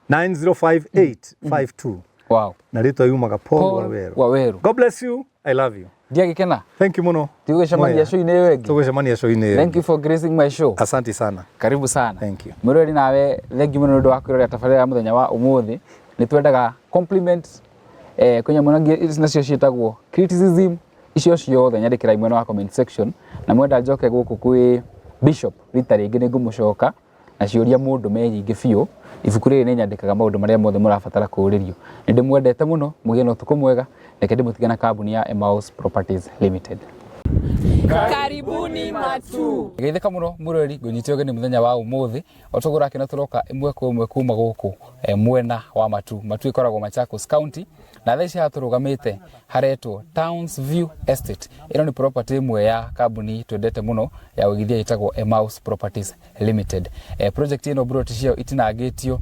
905852. Wow. Na rĩtwa yumaga Paul Waweru. Waweru. God bless you. I love you. Ndiagĩkena. Thank you mũno. Tugũcemania show-inĩ ĩyo ĩngĩ. Tugũcemania show-inĩ ĩyo. Thank you for gracing my show. Asante sana. Karibu sana. Thank you. Mwĩroreri nawe thank you mũno nĩ ũndũ wa kwĩrorera tabarĩra ya mũthenya wa ũmũthĩ. Nĩ twendaga compliment kwĩ nyamũ ingĩ nacio ciĩtagwo criticism, icio ciothe nyandĩkĩrai mwena wa comment section, na mwenda njoke gũkũ kwĩ Bishop rita rĩngĩ nĩ ngũmũcoka na ciũria mũndũ me nyingĩ biũ. Ibuku rĩrĩ nĩ nyandĩkaga maũndũ marĩa mothe mũrabatara kũũrĩrio. Nĩ ndĩmwendete mũno, mũgĩe na ũtukũ mwega. Reke ndĩmũtige na kambuni ya Emmaus Properties Limited. Karibuni Matuu. Geithĩka mũno mwĩroreri, ngũnyite ũgeni mũthenya wa ũmũthĩ o toguo ũrakĩona tũroka ĩmwe kwa ĩmwe kuma gũkũ mwena wa Matuu. Matuu ĩkoragwo Machakos County na thaa ici haha tũrũgamĩte haretwo Towns View Estate. Ĩno nĩ property ĩmwe ya kambuni twendete mũno ya ũigithia ĩtagwo Emmaus Properties Limited. Project ĩno broti ciayo itinangĩtio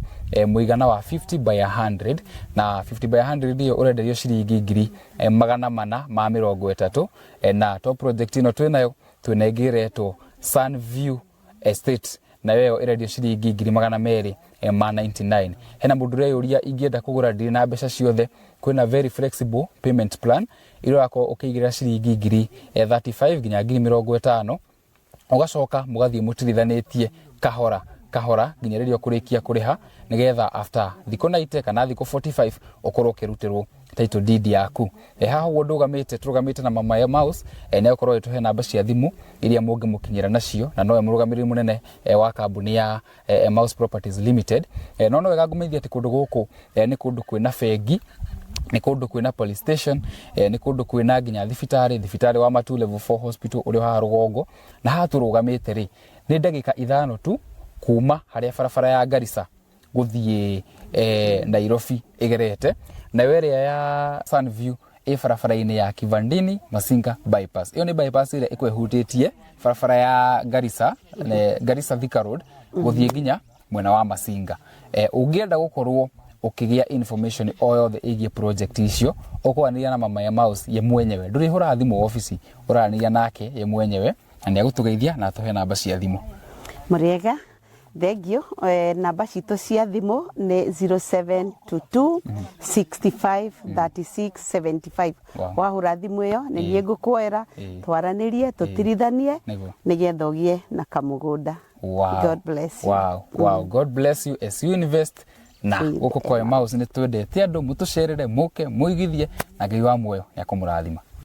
mũigana wa 50 by 100 na 50 by 100 ĩyo ũrenderio ciringi 430,000 na to project ĩno twĩnayo, twĩna ĩngĩ ĩretwo Sunview Estate, nayo ĩyo ĩrendio ciringi 299,000. Hena mũndũ ũreyũria, ingĩenda kũgũra ndirĩ na mbeca ciothe? Kwĩna very flexible payment plan iria ũrakorwo ũkĩigĩrĩra ciringi 35,000 nginya 50,000, ũgacoka mũgathiĩ mũtirithanĩtie kahora kahora nginya rĩrĩa ũkũrĩkia kũrĩha, nĩgetha after thikũ 90 kana thikũ 45 ũkorwo ũkĩrutĩrwo title deed yaku. Haha ũguo ndũgamĩte, tũrũgamĩte na Mama Emmaus, nĩ egũkorwo agĩtũhe namba cia thimũ iria mũngĩmũkinyĩra nacio, na nowe mũrũgamĩrĩri mũnene wa kambuni ya Emmaus Properties Limited. No wega ngũmenyithia atĩ kũndũ gũkũ nĩ kũndũ kwĩna bengi, nĩ kũndũ kwĩna police station, nĩ kũndũ kwĩna nginya thibitarĩ, thibitarĩ wa Matuu Level 4 Hospital ũrĩa haha rũgongo. Na haha tũrũgamĩte rĩ, nĩ ndagĩka 5 tu kuma harĩa barabara ya Garissa gũthiĩ Nairobi ĩgerete, nayo ĩrĩa ya Sunview ĩ barabara-inĩ ya Kivandini Masinga bypass. Ĩyo nĩ bypass ĩrĩa ĩkoragwo ĩhutĩtie barabara ya Garissa, Garissa Thika Road gũthiĩ nginya mwena wa Masinga. Ũngĩenda gũkorwo ũkĩgĩa information o yothe ĩgiĩ project icio, ũkwaranĩria na Mama Emmaus ye mwenyewe, ndũrĩhũraga thimũ obici, ũraranĩria nake ye mwenyewe na nĩ agũtũgeithia na atũhe namba cia thimũ. Mũrĩega, thengio. Namba citũ cia thimũ nĩ 0722 65 36 75. Wahũra thimũ ĩyo nĩ niĩ ngũkuoera, twaranĩrie, tũtirithanie nĩgetha ũgĩe na kamũgũnda. God bless you. Wow. God bless you as you invest na gũkũ kwa Emmaus. Nĩ twendete andũ mũtũcerere, mũke mũigithie, na Ngai wa muoyo nĩ akũmũrathima.